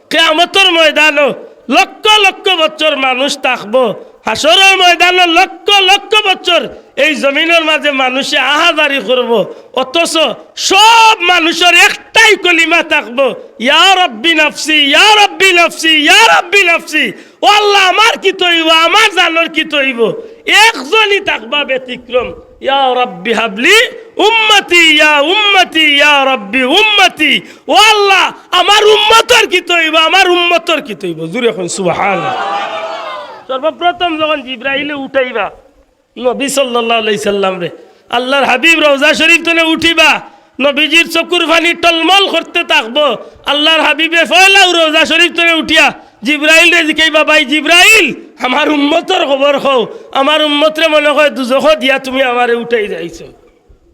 কিয়ামতর ময়দানো লক্ষ লক্ষ বছর মানুষ থাকবো, হাশরর ময়দানো লক্ষ লক্ষ বছর এই জমিনর মাঝে মানুষে আহাজারি করবো, অথচ সব মানুষর একটাই কলিমা থাকবো, "ইয়া রব্বি নাফসি, ইয়া রব্বি নাফসি, ইয়া রব্বি নাফসি।" ও আল্লাহ, আমার কিতা অইবো, আমার জানর কিতা অইবো? একজনই থাকবা ব্যতিক্রম, "ইয়া রব্বি হাবলি উম্মতি, ইয়া উম্মতি, ইয়া রব্বি উম্মতি।" ও আল্লাহ, আমার উম্মতর কিতা অইবো, আমার উম্মতর কিতা অইবো? জুরে কইন সুবহানাল্লাহ। সর্বপ্রথম যখন জিব্রাইলে উঠাইবা নবী সাল্লাল্লাহু আলাইহি সাল্লামরে, আল্লাহর হাবিব রওজা শরীফ তনে উঠিবা, নবীজির চকুর পানি টলমল করতে থাকবো। আল্লাহর হাবিবে পয়লাউ রওজা শরীফ তনে উঠিয়া জিব্রাইলরে জিকাইবা, "ভাই জিব্রাইল, আমার উম্মতর খবর কও, আমার উম্মতরে মনে কয় দুজখো দিয়া তুমি আমারে উঠাই যাইছো।"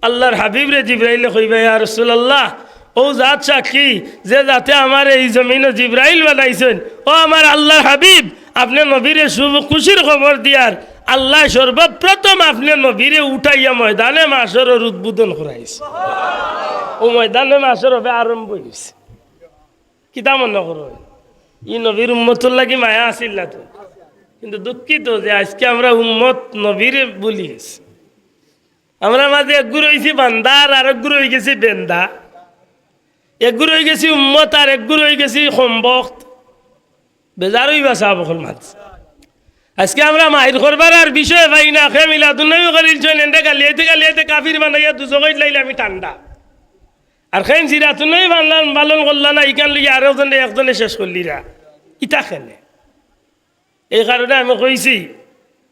আল্লাহর হাবিবরে জিব্রাইলে কইবা, "ইয়া রাসূলুল্লাহ, ও জাত সাক্ষী, যে জাতে আমারে এই জমিনো জিব্রাইল বানাইছেন, ও আমার আল্লাহর হাবিব, আপনে নবীরে শুভ খুশির খবর দিয়ার, আল্লায় সর্বপ্রথম আপনে নবীরে উঠাইয়া ময়দানে মাশরর উদ্বোধন করাইছে।" ও ময়দানে মাশর হবে আরম্ভ অইছে। কিতা মনে করো? ই নবীর উম্মতর লাগি মায়া আছিল না তো? কিন্তু দুঃখিত যে আজকে আমরা উম্মত নবীরে ভুলি গেছি। আমরার মাঝে একগুর অইছি বান্দা আর আরেকগুর অইগেছি বেন্দা, একগুর অইগেছি উম্মত আর একগুর অইগেছি কমবখত। বেজার অইবা সাব অকল মাঝে। আজকে আমরা মাহির করবার আর বিষয় পাই না, কে মিলাদুন নবী করিলছইন, এনরে গালিয়াইতে গালিয়াইতে কাফির বানাইয়া দুজখো দিলাইলে আমি ঠান্ডা। আর কেইন সিরাতুন নবী পালন, পালন করলা না, ইখান লইয়া আরো একজনে, একজনে শেষ করলিরা। ইতা কেনে? এই কারণে আমি কইছি,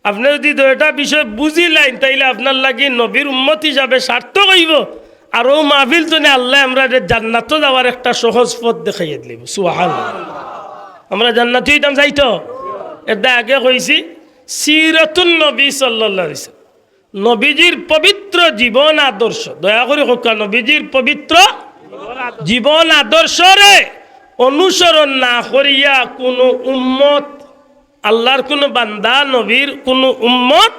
আপনে যুদি দুইটা বিষয় বুঝিলাইন, তাইলে আপনার লাগি নবীর উম্মত হিসাবে সার্থক অইবো। আর অউ মাহফিল তনে আল্লায় আমরারে জান্নাতো যাওয়ার একটা সহজ পথ দেখাইয়া দিলাইবো। সুবহানাল্লাহ। আমরা জান্নাতি অইতাম চাই তো? এর দায় আগে কইছি, সিরাতুন নবী সাল্লাল্লাহু আলাইহি ওয়াসাল্লাম। নবীজির পবিত্র জীবন আদর্শ, দয়া করি কউক্কা, নবীজির পবিত্র জীবন আদর্শরে অনুসরণ না করিয়া কুনু উম্মত, আল্লাহর কুনু বান্দা, নবীর কুনু উম্মত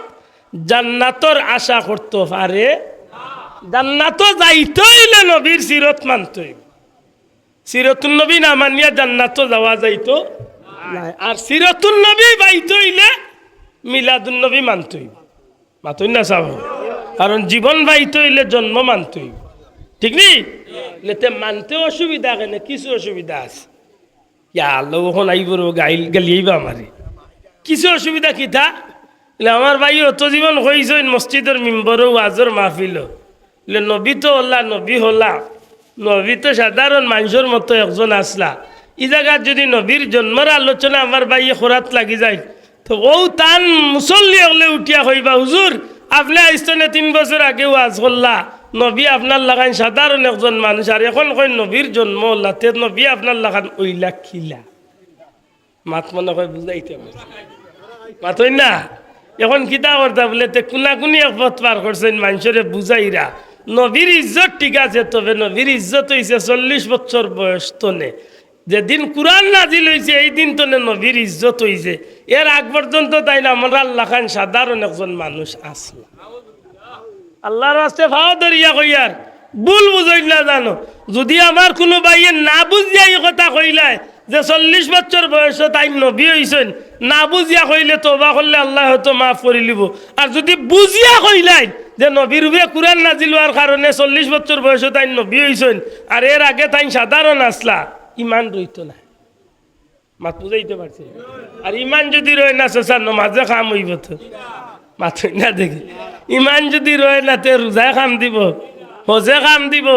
জান্নাতর আশা করতো পারে? জান্নাতো যাইতো অইলে নবীর সিরত মানতো অইবো। সিরতুন নবী না মানিয়া জান্নাতো যাওয়া যাইতো নায়। আর সিরতুন নবী পাইতো অইলে মিলাদুন নবী মানতো অইবো। মাতইন না সাব। কারণ জীবন পাইতো অইলে জন্ম মানতো অইবো। ঠিক নি? লেতে মানতে অসুবিধা কেনে? কিছু অসুবিধা আছে। ইয়া আল্লাহ, অখন আইবো রে, গাইল, গালিয়াইবা আমারে। কিছু অসুবিধা কিতা? বলে, আমার ভাই অত জীবন কইছইন মসজিদর মিম্বরো, ওয়াজর মাহফিলো। বলে, নবী তো অলা, নবী হলা। নবী তো সাধারণ মানষর মতো একজন আছলা। ই জাগাত যুদি নবীর জন্মর আলোচনা আমার ভাইয়ে করাত লাগি যায়, তো অউ তান মুসল্লি অকলে উঠিয়া কইবা, "হুজুর, আপনে আইজ তনে তিন বছর আগে ওয়াজ করলা, নবী আপনার লাখান সাধারণ একজন মানুষ, আর অখন কইন নবীর জন্ম অলা, তে নবী আপনার লাখান অইলা কিলা?" মাত মনে কয় বুঝাইতে পারছি। মাতইন না? অখন কিতা করতা বলে, তে কুনাকুনি এক পথ পার করছইন, মানষরে বুঝাইরা। নবীর ইজ্জত ঠিক আছে, তবে নবীর ইজ্জত অইছে চল্লিশ বছর বয়স তনে। যেদিন কুরআন নাজিল অইছে, এই দিন তনে নবীর ইজ্জত অইছে। এর আগ পর্যন্ত তাইন আমরার লাখান সাধারণ একজন মানুষ আছলা। আল্লাহর ওয়াস্তে পাও ধরিয়া কইয়ার, ভুল বুঝইন না জানো। যুদি আমার কুনু ভাইয়ে না বুঝিয়া ই কথা কইলায় যে চল্লিশ বছর বয়সো তাইন নবী অইছইন, না বুঝিয়া কইলে তওবা করলে আল্লায় হয়তো মাফ করিলিবো। আর যুদি বুঝিয়া কইলাইন যে নবীর উপরে কুরআন নাজিল অওয়ার কারণে চল্লিশ বছর বয়সো তাইন নবী অইছইন, আর এর আগে তাইন সাধারণ আছলা, ইমান রইতো না। মাত বুঝাইতে পারছি? আর ইমান যুদি রয় না, চাচা, নমাজে কাম অইবো তো? মাতইন না দেখি। ইমান যুদি রয় না, তে রুজায় কাম দিবো, হজে কাম দিবো?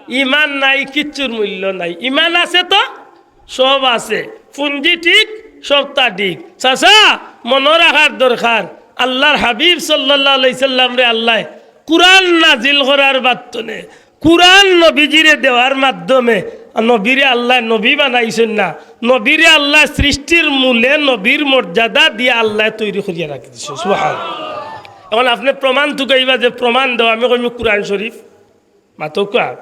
ইমান নাই, কিচ্ছুর মূল্য নাই। ইমান আছে তো সব আছে, পুঞ্জি ঠিক, সবতা ঠিক। চাচা, মনো রাখার দরকার, আল্লার হাবিব সাল্লাল্লাহু আলাইহি সাল্লামরে আল্লায় কুরআন নাজিল করার বাদ তনে, কুরআন নবীজিরে দেওয়ার মাধ্যমে নবীরে আল্লায় নবী বানাইছইন না, নবীরে আল্লায় সৃষ্টির মূলে নবীর মর্যাদা দিয়া আল্লায় তৈরি করিয়া রাখি দিছইন। সুবহান। এখন আপনে প্রমাণ তুকাইবা যে প্রমাণ দেও, আমি কইমু কুরআন শরীফ। মাতউক্কা।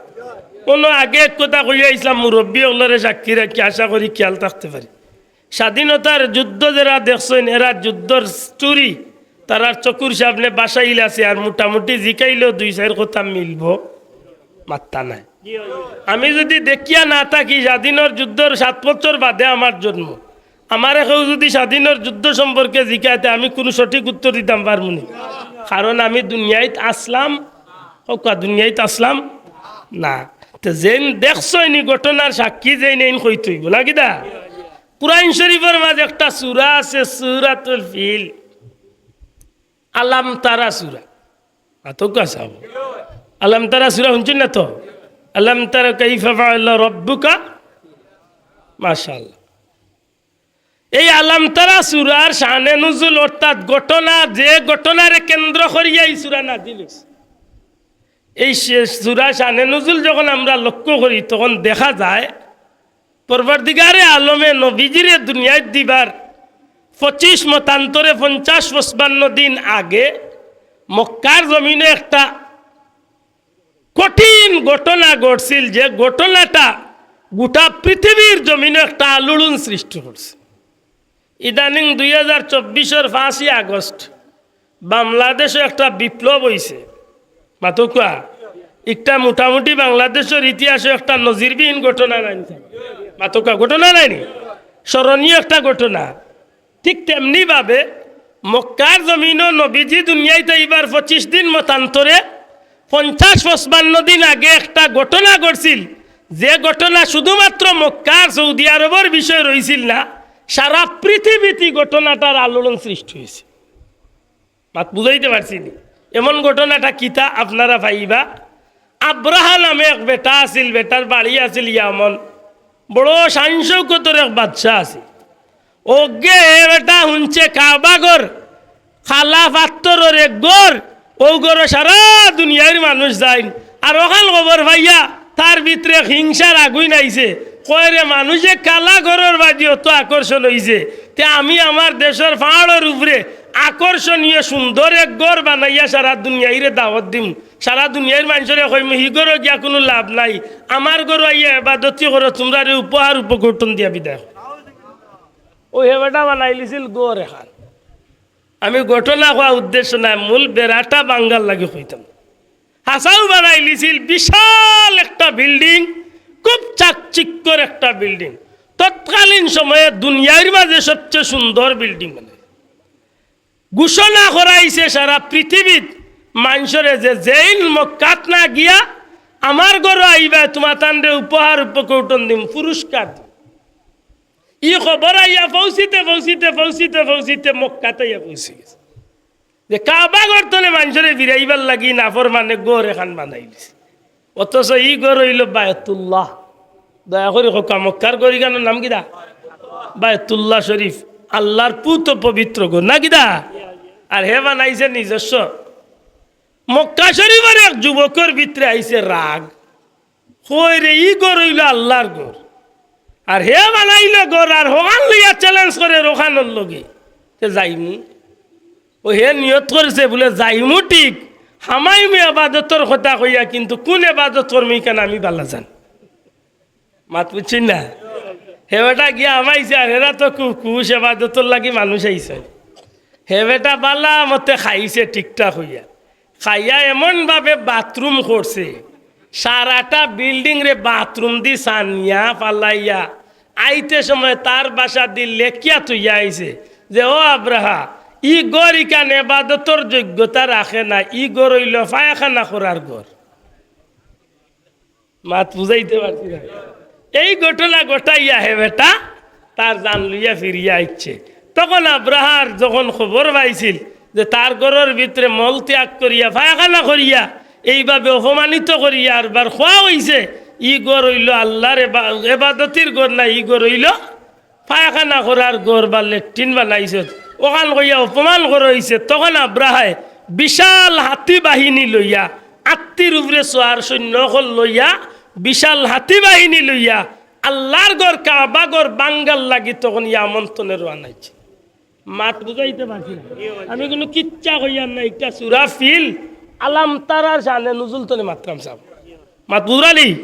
কুনু আগে এক কথা কইয়া আইছলাম, মুরব্বি অকলরে সাক্ষী রাখি আশা করি খিয়াল থাকতে পারে। স্বাধীনতার যুদ্ধ যেরা দেখছইন, এরা যুদ্ধর story, তারার চকুর সামনে ভাসাইল আছে, আর মোটামুটি জিকাইলেও দুই চাইর কথা মিলবো, মাত্তা নাই। আমি যুদি দেখিয়া না থাকি, স্বাধীনর যুদ্ধর সাত বছর বাদে আমার জন্ম, আমারে কেউ যুদি স্বাধীনর যুদ্ধ সম্পর্কে জিকায়, তে আমি কুনু সঠিক উত্তর দিতাম পারমু নি? কারণ আমি দুনিয়াইত আছলাম, কউক্কা, দুনিয়াইত আছলাম না। তে যেইন দেখছইন ই ঘটনার সাক্ষী যেইন, এইন কইতে অইবো, না কিতা? কুরআন শরীফর মাঝে একটা সূরা আছে, সূরাতুল ফিল, আলাম তারা সূরা। মাতউক্কা চাচা। আলাম তারা সূরা হুনছইন না তো? আলাম তারা কাইফা ফাআলা রাব্বুকা। মাশাআল্লাহ। এই আলাম তারা সূরার শানে নুজুল অর্থাৎ ঘটনা, যে ঘটনারে কেন্দ্র করিয়া ই সূরা নাজিল অইছে। এই শে-, সূরা শানে নুজুল যখন আমরা লক্ষ্য করি, তখন দেখা যায় পরওয়ারদিগারে আলমে নবীজিরে দুনিয়াত দিবার পঁচিশ মতান্তরে পঞ্চাশ পঁচপান্ন দিন আগে মক্কার জমিনো একটা কঠিন ঘটনা ঘটছিল, যে ঘটনাটা গোটা পৃথিবীর জমিনো একটা আলোড়ন সৃষ্টি করছে। ইদানিং দুই হাজার চব্বিশর পাঁচই আগস্ট বাংলাদেশো একটা বিপ্লব অইছে। মাতউক্কা, একটা মোটামুটি বাংলাদেশর ইতিহাসো একটা নজিরবিহীন ঘটনা নায়নি? মাতউক্কা, ঘটনা নায়নি? স্মরণীয় একটা ঘটনা। ঠিক তেমনি ভাবে মক্কার জমিনো নবীজি দুনিয়াইত আইবার পঁচিশ দিন মতান্তরে পঞ্চাশ পঁচপান্ন দিন আগে একটা ঘটনা ঘটছিল, যে ঘটনা শুধুমাত্র মক্কার সৌদি আরবর বিষয় রইছিল না, সারা পৃথিবীত ই ঘটনাটার আলোড়ন সৃষ্টি অইছে। মাত বুঝাইতে পারছি নি? এমন ঘটনাটা কিতা আপনারা পাইবা, আব্রাহা নামে এক বেটা আছিল, বেটার বাড়ি আছিল ইয়ামন, বড় শান শৌকতর এক বাদশা আছিল। অগে হে বেটা হুনছে কাবা ঘর, কালা পাত্থরর এক ঘর, অউ ঘরো সারা দুনিয়ার মানুষ যাইন। আর অখান খবর পাইয়া তার ভিতরে হিংসার আগুইন আইছে। কয় রে, মানুষ যে কালা ঘরর বাদি অত আকর্ষণ অইছে, তে আমি আমার দেশর পাহাড়র উপরে আকর্ষণীয় সুন্দর এক ঘর বানাইয়া সারা দুনিয়াইরে দাওয়াত দিমু। সারা দুনিয়ার মানষরে কইমু, হি ঘরো গিয়া কুনু লাভ নাই, আমার ঘরো আইয়া এবাদতি করো, তুমরারে উপহার উপকৌটন দিয়া বিদায় করো। অউ হে বেটা বানাইলিছিল ঘর এখান। আমি ঘটনা কওয়া উদ্দেশ্য নায়, মূল বেড়াটা ভাঙ্গার লাগি কইতাম। হাছাউ বানাইলিছিল বিশাল একটা building, খুব চাকচিক্যর একটা building। তৎকালীন সময়ে দুনিয়ার মাঝে সবচেয়ে সুন্দর building বানাইছে। ঘোষণা করাইছে সারা পৃথিবীত মানষরে যে যেইন মক্কাত না গিয়া আমার ঘরো আইবা, তুমাতানরে উপহার উপকৌটন দিমু, পুরস্কার দিমু। ই খবর আইয়া পৌঁছিতে, পৌঁছিতে, পৌঁছিতে, পৌঁছিতে মক্কাত আইয়া পৌঁছি গেছে। যে কাবা ঘর তনে মানষরে ফিরাইবার লাগি নাফরমানে ঘর এখান বানাইলিছে। অথচ ই ঘর অইলো বায়তুল্লাহ। দয়া করি কউক্কা, মক্কার ঘর ইখানর নাম কিতা? বায়তুল্লাহ শরীফ। আল্লার পুত পবিত্র ঘর, না কিতা? আর হে বানাইছে নিজস্ব। মক্কা শরীফর এক যুবকর ভিতরে আইছে রাগ। কয় রে, ই ঘর অইলো আল্লার ঘর, আর হে বানাইলো ঘর, আর হখান লইয়া challenge করের অখানর লগে। তে যাইমু। অউ হে নিয়ত করছে বুলে যাইমু ঠিক, হামাইমু এবাদতর কথা কইয়া, কিন্তু কুন এবাদত করমু ইখান আমি ভালা জানি। মাত বুঝছইন না? হে বেটা গিয়া হামাইছে, আর হেরা তো খুব খুশ, এবাদতর লাগি মানুষ আইছে। হে বেটা ভালা মতে খাইছে ঠিকঠাক অইয়া। খাইয়া এমন ভাবে bathroom করছে, সারাটা building রে bathroom দি ছানিয়া ফালাইয়া আইতে সময় তার বাসাদি লেখিয়া থইয়া আইছে যে, "ও আব্রাহা, ই ঘর ইখান এবাদতর যোগ্যতা রাখে না, ই ঘর অইলো পায়খানা করার ঘর।" মাত বুঝাইতে পারছি না। এই ঘটনা ঘটাইয়া হে বেটা তার জান লইয়া ফিরিয়া আইছে। তখন আব্রাহার যখন খবর পাইছিল যে তার ঘরর ভিতরে মল ত্যাগ করিয়া, পায়খানা করিয়া, এইভাবে অপমানিত করিয়া আরবার কওয়া অইছে, "ই ঘর অইলো আল্লার এবা-, এবাদতির ঘর না, ই ঘর অইলো পায়খানা করার ঘর বা লেট্রিন বানাইছত।" অখান কইয়া অপমান করা অইছে। তখন আব্রাহায় বিশাল হাতি বাহিনী লইয়া, আত্তির উপরে সোয়ার সৈন্য অকল লইয়া, বিশাল হাতি বাহিনী লইয়া আল্লার ঘর কাবা ঘর ভাঙ্গার লাগি তখন ইয়ামন তনে রওয়ানা অইছে। মাত বুঝাইতে পারছি না। আমি কুনু কিচ্ছা কইয়ার না, ইটা সুরা ফিল, আলাম তারার শানে নুজুল তনে মাতরাম সাব। মাত বুঝরানি?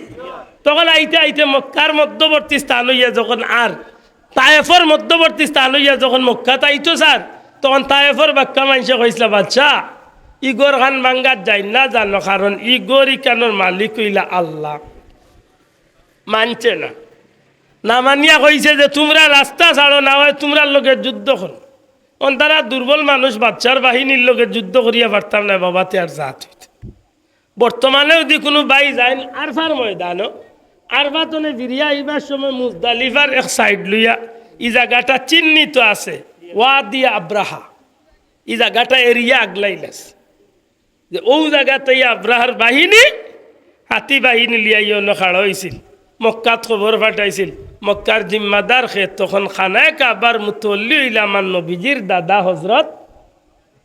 তখন আইতে আইতে মক্কার মধ্যবর্তী স্থান অইয়া যখন আর তায়েফর মধ্যবর্তী স্থান অইয়া যখন মক্কাত আইতো স্যার, তখন তায়েফর বাক্কা মানষে কইছলা, "বাদশা, ই ঘর খান ভাঙ্গাত যাইন না জানো, কারণ ই ঘর ইখানর মালিক অইলা আল্লা।" মানছে না। না মানিয়া কইছে যে, "তুমরা রাস্তা ছাড়ো, না অয় তুমরার লগে যুদ্ধ করমু।" অন তারা দুর্বল মানুষ, বাদশার বাহিনীর লগে যুদ্ধ করিয়া পারতাম না, বাবা, তে আর জাত অইতে। বর্তমানে যদি কুনু ভাই যাইন আরফার ময়দানো, আরফা তনে ফিরিয়া আইবার সময় মুজদালিফার এক সাইড লইয়া ই জাগাটা চিহ্নিত আছে, ওয়াদি আব্রাহা। ই জাগাটা এরিয়া আগলাইলাস। যে অউ জাগাত আইয়া আব্রাহার বাহিনী, হাতি বাহিনী লইয়া ইয়নো খাড়া অইছিল। মক্কাত খবর পাঠাইছিল। মক্কার জিম্মাদার কে তখন খানায়ে কাবার মুতওয়াল্লি অইলা আমার নবীজির দাদা হজরত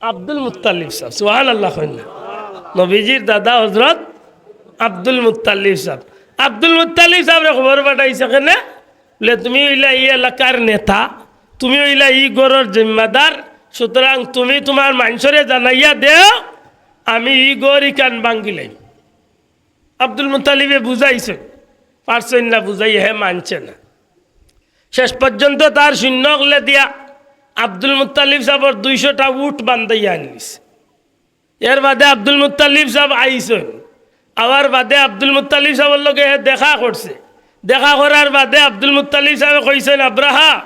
আব্দুল মুত্তালিব সাব। সুবহানাল্লাহ কইন না। নবীজির দাদা হজরত Abdul Muttalib sub. Abdul Muttalib সাবরে খবর পাঠাইছে কেনে? বুলে, "তুমি অইলা ই এলাকার নেতা, তুমি অইলা ই ঘরর জিম্মাদার, সুতরাং তুমি তুমার মানষরে জানাইয়া দেও, আমি ই ঘর ইখান ভাঙ্গিলাইমু।" আব্দুল মুত্তালিবে বুঝাইছইন, পারছইন না বুঝাইয়া, হে মানছে না। শেষ পর্যন্ত তার সৈন্য অকলে দিয়া আব্দুল মুত্তালিব সাবর দুইশোটা উট বান্ধাইয়া আনলিছে। এর বাদে আব্দুল মুত্তালিব সাব আইছইন। আওয়ার বাদে আব্দুল মুত্তালিব সাবর লগে হে দেখা করছে। দেখা করার বাদে আব্দুল মুত্তালিব সাবে কইছইন, "আব্রাহা,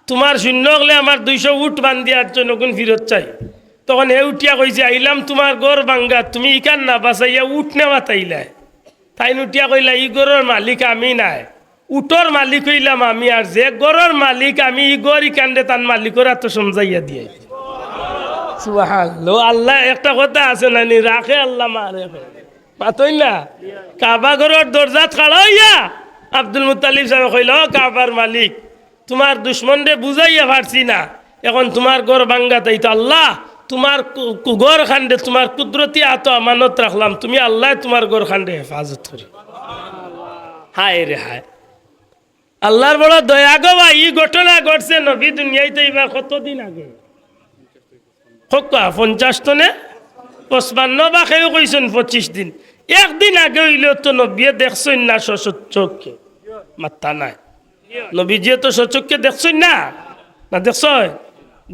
তুমার সৈন্য অকলে আমার দুইশো উট বান্ধিয়া আনছইন, অগুন ফিরত চাই।" তখন হে উঠিয়া কইছে, "আইলাম তুমার ঘর ভাঙ্গাত, তুমি ইখান না বাচাইয়া উট নেওয়াত আইলায়।" তাইন উঠিয়া কইলা, "ই ঘরর মালিক আমি নায়, উটর মালিক অইলাম আমি, আর যে ঘরর মালিক আমি, ই ঘর ইখানরে তান মালিকর আতো সমঝাইয়া দিয়া আইছি।" সুবহানাল্লাহ। আল্লাহ, একটা কথা আছে না নি, "রাখে আল্লাহ, মারে।" মাতইন না? কাবা ঘরর দরজাত খাড়া অইয়া আব্দুল মুত্তালিব সাবে কইলা, "ও কাবার মালিক, তুমার দুশমনরে বুঝাইয়া পারছি না, এখন তুমার ঘর ভাঙ্গাত আইতো। আল্লাহ, তুমার কু-, কু-, ঘর খানরে তুমার কুদরতি আতো আমানত রাখলাম, তুমি আল্লায় তুমার ঘর খানরে হেফাজত করি।" হায় রে হায়, আল্লার বড় দয়া গো ভাই। ই ঘটনা ঘটছে নবী দুনিয়াইত আইবার কতদিন আগে? কউক্কা, পঞ্চাশ তনে পঁচপান্ন বা কেউ কইছইন পঁচিশ দিন। একদিন আগে অইলেও তো নবীয়ে দেখছইন না স্বচক্ষে। মাত্তা নাই। নবীজিয়ে তো স্বচক্ষে দেখছইন না, না দেখছইন?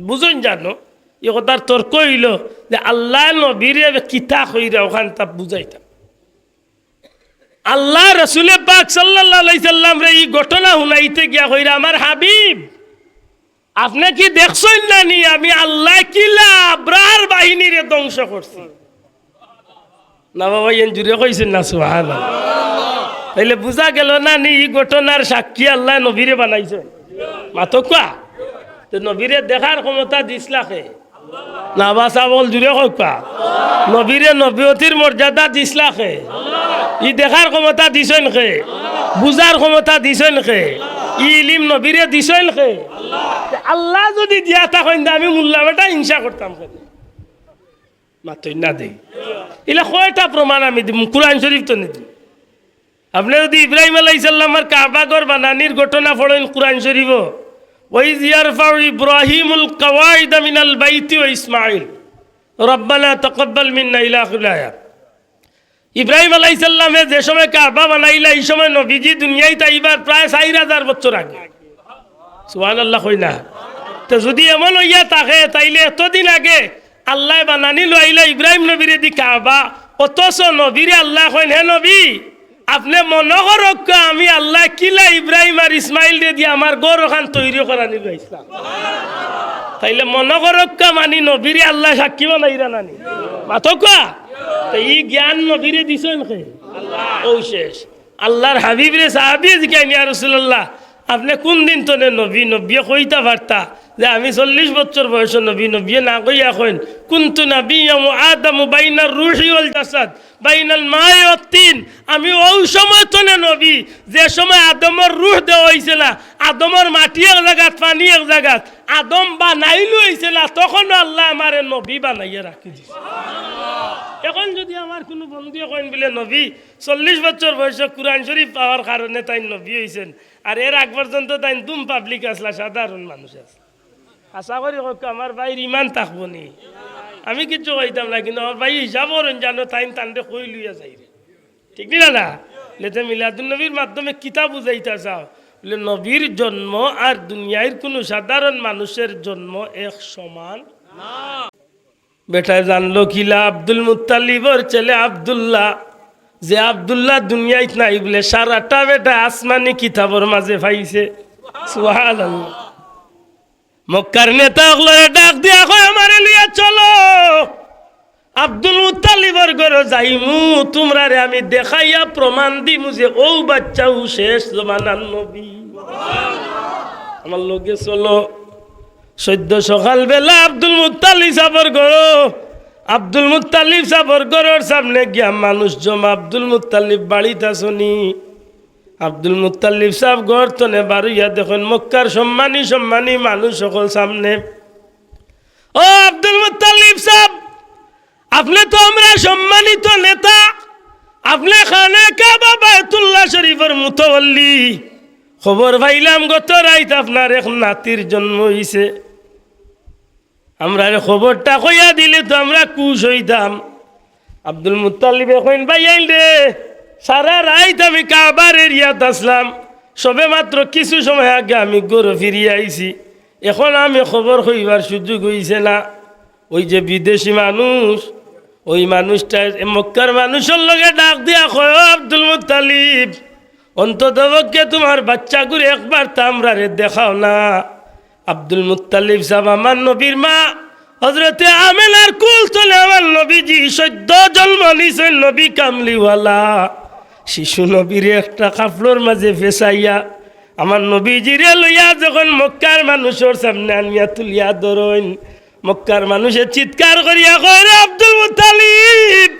বুঝইন জানো, ই কথার তর্ক অইলো যে আল্লায় নবীরে কিতা কইরা অখানতা বুঝাইতা। আল্লার রসুলে পাক সাল্লাল্লাহু আলাইহি সাল্লামরে ই ঘটনা হুনাইতে গিয়া কইরা, "আমার হাবিব, আপনে কি দেখছইন না নি আমি আল্লায় কিলা আব্রাহার বাহিনীরে ধ্বংস করছি?" না বাবা, এন জুরে কইছইন না, সুবহানাল্লাহ। তাইলে বুঝা গেল না নি, ই ঘটনার সাক্ষী আল্লায় নবীরে বানাইছইন? মাতউক্কা। তে নবীরে দেখার ক্ষমতা দিছলা কে? না বা সাবল জুরে কউক্কা। নবীরে নবীয়তির মর্যাদা দিছলা কে? ই দেখার ক্ষমতা দিছইন কে? বুঝার ক্ষমতা দিছইন কে? ই ইলিম নবীরে দিছইন কে? তে আল্লায় যুদি দিয়া থাকইন তে আমি মোল্লা বেটা হিংসা করতাম কে? মাতইন না দেই। ইলা কয়টা প্রমাণ আমি দিমু? কুরআন শরীফ তো নি দিমু। আপনে যুদি ইব্রাহিম আলাইহিস সালামর কাবা ঘর বানানির ঘটনা পড়ইন কুরআন শরীফো, "ওয়াইজ ইয়ারফাউ ইব্রাহিমুল কাওয়াইদা মিনাল বাইতি ওয়া ইসমাইল, রাব্বানা তাকাব্বাল মিন্না" ইলা আখিরিল আয়াত। ইব্রাহিম আলাইহিস সালামে যে সময় কাবা বানাইলা, ই সময় নবীজি দুনিয়াইত আইবার প্রায় চাইর হাজার বছর আগে। সুবহানাল্লাহ কই না? তে যুদি এমন অইয়া থাকে, তাইলে এতদিন আগে আল্লায় বানানি লইলা ইব্রাহিম নবীরে দি কাবা, অথচ নবীরে আল্লায় কইন, "হে নবী, আপনে মনো করউক্কা আমি আল্লায় কিলা ইব্রাহিম আর ইসমাইলরে দি আমার ঘর অখান তৈরি করানি লইছলাম।" তাইলে মনো করউক্কা মানি নবীরে আল্লায় সাক্ষী বানাইরা না নি? মাতউক্কা। তে ই জ্ঞান নবীরে দিছইন কে? অউ শেষ। আল্লাহর হাবিবরে সাহাবিয়ে জিকাইন, "ইয়া রাসূলুল্লাহ, আপনে কুন দিন তনে নবী?" নবিয়ে কইতা পারতা যে, "আমি চল্লিশ বছর বয়সো নবী।" নবিয়ে না কইয়া কইন, "কুনতু নাবিয়্যান ওয়া আদামু বাইনার রুহি ওয়াল জাসাদ, বাইনাল মাই ওয়াত তিন।" আমি অউ সময় তনে নবী, যে সময় আদমর রুহ দেওয়া অইছে না, আদমর মাটি এক জাগাত, পানি এক জাগাত, আদম বানাইলু অইছে না, তখনও আল্লায় আমারে নবী বানাইয়া রাখি দিছে। এখন যুদি আমার কুনু বন্ধুয়ে কইন বুলে, "নবী, চল্লিশ বছর বয়সো কুরআন শরীফ পাওয়ার কারণে তাইন নবী অইছইন, আর এর আগ পর্যন্ত তাইন দুম পাবলিক আছলা, সাধারণ মানুষ আছলা।" আশা করি কউক্কা, আমার ভাইর ইমান থাকবো নি? আমি কিচ্ছু কইতাম না, কিন্তু আমার ভাই হিসাব করইন জানো, তাইন তানরে কই লইয়া যাইরে। ঠিক নি না? না? লেতে মিলাদুন নবীর মাধ্যমে কিতা বুঝাইতা চাও? বুলে, নবীর জন্ম আর দুনিয়ার কুনু সাধারণ মানুষের জন্ম এক সমান। বেটায় জানলো কিলা? আব্দুল মুত্তালিবর ছেলে আব্দুল্লাহ, যে আব্দুল্লাহ দুনিয়াত নাই বুলে, সারাটা বেটা আসমানি কিতাবর মাঝে পাইছে। সুবহানাল্লাহ। মক্কার নেতা অকলরে ডাক দিয়া কয়, "আমারে লইয়া চলো।" আব্দুল মুত্তালিবর ঘরো যাইমু, তুমরারে আমি দেখাইয়া প্রমাণ দিমু যে অউ বাচ্চাউ শেষ জমানার নবী। আমার লগে চলো। সইদ্য সকালবেলা আব্দুল মুত্তালিব সাবর ঘরো, আব্দুল মুত্তালিব সাবর ঘরর সামনে গিয়া মানুষ জমা, "আব্দুল মুত্তালিব বাড়িত আছো নি?" আব্দুল মুত্তালিব সাব ঘর তনে বারইয়া দেখইন মক্কার সম্মানী সম্মানী মানুষ অকল সামনে। "ও আব্দুল মুত্তালিব সাব, আপনে তো আমরার সম্মানিত নেতা, আপনে খানে কাবা বায়তুল্লাহ শরীফর মুতাওয়াল্লি। খবর পাইলাম গত রাইত আপনার এক নাতির জন্ম অইছে। আমরারে খবরটা কইয়া দিলে তো আমরা খুশ অইতাম।" আব্দুল মুত্তালিবে কইন, "ভাইয়াইন রে, সারা রাইত আমি কাবার এরিয়াত আছলাম, সবে মাত্র কিছু সময় আগে আমি ঘরো ফিরিয়া আইছি। এখন আমি খবর কইবার সুযোগ অইছে না।" ওই যে বিদেশি মানুষ, ওই মানুষটা এ মক্কার মানুষর লগে ডাক দিয়া কয়, "ও আব্দুল মুত্তালিব, অন্ততপক্ষে তুমার বাচ্চাগুরে একবারতা আমরারে দেখাও না।" আব্দুল মুত্তালিব সাব আমার নবীর মা হযরতে আমেনার কুল তনে আমার নবীজি সইদ্য জন্ম নিছইন, নবী কামলিওয়ালা। শিশু নবীরে একটা কাপড়র মাঝে ফেসাইয়া আমার নবীজিরে লইয়া যখন মক্কার মানুষর সামনে আনিয়া তুলিয়া ধরইন, মক্কার মানুষে চিৎকার করিয়া কয়, "রে আব্দুল মুত্তালিব,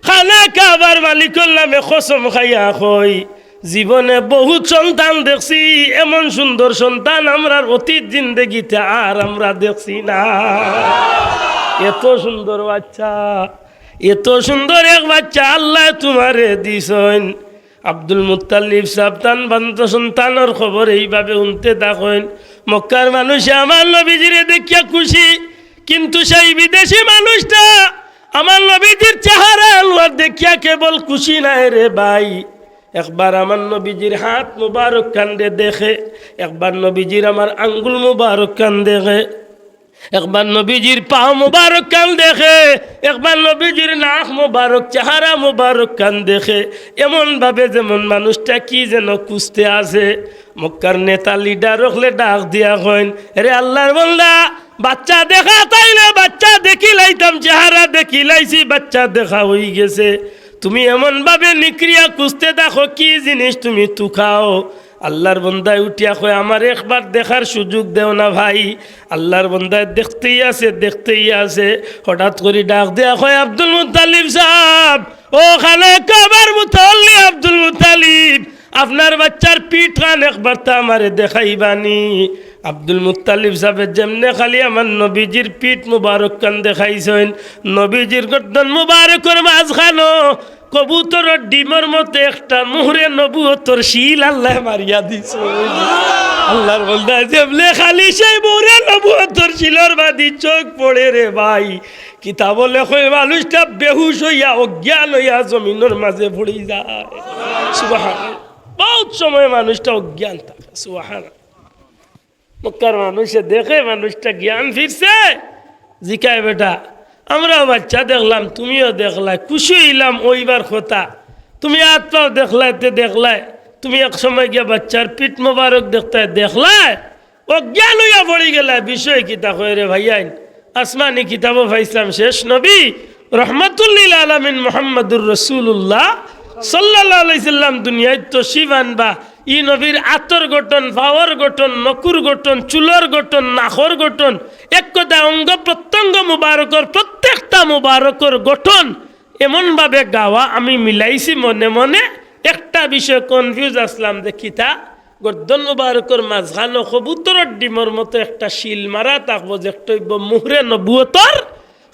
খানা কাবার মালিকর নামে কসম খাইয়া কই, জীবনে বহুত সন্তান দেখছি, এমন সুন্দর সন্তান আমরার অতীত জিন্দেগিতে আর আমরা দেখছি না। এত সুন্দর বাচ্চা, এত সুন্দর এক বাচ্চা আল্লায় তুমারে দিছইন।" আব্দুল মুত্তালিব সাব তান বান্দা সন্তানর খবর এইভাবে হুনতে থাকইন। মক্কার মানুষে আমার নবীজিরে দেখিয়া খুশি, কিন্তু সেই বিদেশি মানুষটা আমার নবীজির চেহারা আনোয়ার দেখিয়া কেবল খুশি নায় রে ভাই। একবার আমার নবীজির হাত মুবারক খানরে দেখে, একবার নবীজির আমার আঙ্গুল মুবারক খান দেখে, একবার নবীজির পা মুবারক খান দেখে, একবার নবীজির নাক মুবারক, চেহারা মুবারক খান দেখে, এমন ভাবে যেমন মানুষটা কি যেন খুঁজতে আছে। মক্কার নেতা লিডার অকলে ডাক দিয়া কইন, "রে আল্লার বান্দা, বাচ্চা দেখা তাইলে বাচ্চা দেখিলাইতাম, চেহারা দেখিলাইছি, বাচ্চা দেখা অইগেছে। তুমি এমন ভাবে নিকরিয়া খুঁজতে থাকো, কি জিনিস তুমি তুকাও?" আল্লার বন্দায় উঠিয়া কয়, "আমারে একবার দেখার সুযোগ দেও না ভাই।" আল্লার বন্দায় দেখতেই আছে, দেখতেই আছে। হঠাৎ করি ডাক দিয়া কয়, "আব্দুল মুত্তালিব সাব, ও খানা কাবার মুতাওয়াল্লি আব্দুল মুত্তালিব, আপনার বাচ্চার পিঠ খান একবারতা আমারে দেখাইবানি?" আব্দুল মুত্তালিব সাবে যেমনে খালি আমার নবীজির পিঠ মুবারক খান দেখাইছইন, নবীজির গর্দন মুবারকর মাঝখানো কবুতরর ডিমর মতো একটা মুহরে নবুয়তর সিল আল্লায় মারিয়া দিছইন। আল্লার বন্দা যেমনে খালি সেই মুহরে নবুয়তর সিলর বাদি চোখ পড়ে রে ভাই, কিতাবো লেখে মানুষটা বেহুশ অইয়া, অজ্ঞান অইয়া জমিনর মাঝে পড়ি যায়। সুবহানাল্লাহ। বহুত সময় মানুষটা অজ্ঞান থাকে। সুবহানাল্লাহ। মক্কার মানুষে দেখে মানুষটা জ্ঞান ফিরছে, জিকায়, "বেটা, আমরাও বাচ্চা দেখলাম, তুমিও দেখলায়, খুশি অইলাম, অইবার কথা। তুমি আত পাও দেখলায়, তে দেখলায়, তুমি এক সময় গিয়া বাচ্চার পিঠ মোবারক দেখতায়, দেখলায়, অজ্ঞান অইয়া পড়ি গেলায়, বিষয় কিতা?" কয়, "রে ভাইয়াইন, আসমানি কিতাবো পাইছলাম, শেষ নবী রহমাতুল্লিল আলামিন মুহাম্মাদুর রাসূলুল্লাহ সাল্লাল্লাহু আলাইহি সাল্লাম দুনিয়াত তশরিফ আনবা, ই নবীর আতর গঠন, পাওর গঠন, নকুর গঠন, চুলর গঠন, নাকর গঠন, এক কথা অঙ্গ প্রত্যঙ্গ মুবারকর প্রত্যেকটা মুবারকর গঠন এমনভাবে গাওয়া, আমি মিলাইছি মনে মনে। একটা বিষয়ে কনফিউজ আছলাম যে কিতা, গর্দন মুবারকর মাঝখানো কবুতরর ডিমর মতো একটা সিল মারা থাকবো, যেটা অইবো মুহরে নবুয়তর,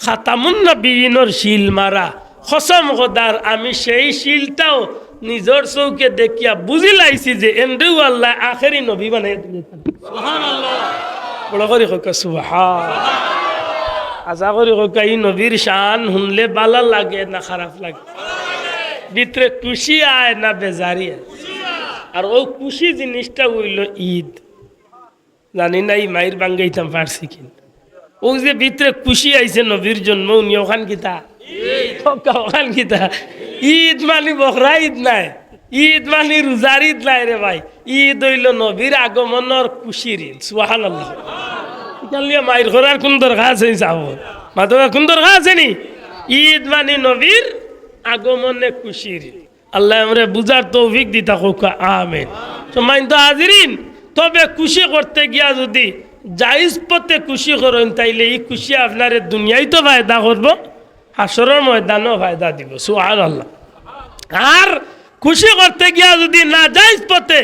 খাতামুন নবীনর সিল মারা। কসম খোদার, আমি সেই সিলটাও নিজর চউখে দেখিয়া বুঝিলাইছি যে এনরেউ আল্লায় আখেরি নবী বানাইয়া দিলে। বড় করি কউক্কা সুবহান। আশা করি কউক্কা, ই নবীর শান হুনলে বালা লাগে না খারাপ লাগে? ভিতরে খুশি আয় না বেজারি আয়? আর অউ খুশি জিনিসটা অইলো ঈদ। জানি না ই মাইর ভাঙ্গাইতাম পারছি কিনা। অউ যে ভিতরে খুশি আইছে নবীর জন্ম, উনি অখান কিতা? কউক্কা অখান কিতা? ঈদ মানি বকরা ঈদ নায়, ঈদ মানি রোজার ঈদ নায় রে ভাই। ঈদ অইলো নবীর আগমনর খুশির ঈদ। সুবহানাল্লাহ। ইখান লইয়া মাইর করার কুন দরকার আছে নি সাব? মাতবা, কুন দরকার আছে নি? ঈদ মানি নবীর আগমনে খুশির ঈদ। আল্লায় আমরারে বুঝার তৌফিক দিতা কউক্কা, আমিন। সম্মানিত হাজিরিন, তবে খুশি করতে গিয়া যুদি জায়েজ পথে খুশি করইন, তাইলে ই খুশি আপনারে দুনিয়াত তো ফায়দা করবো, হাশরর ময়দানো ফায়দা দিবো। সুবহানাল্লাহ। আর খুশি করতে গিয়া যুদি নাজায়েজ পথে,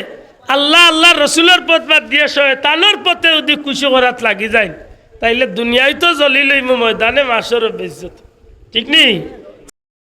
আল্লাহ, আল্লাহর রসুলর পথ বাদ দিয়া শয়তানর পথে যুদি খুশি করাত লাগি যাইন, তাইলে দুনিয়াত তো জলিল অইমু, ময়দানে মাশরো বেইজ্জত। ঠিক নি?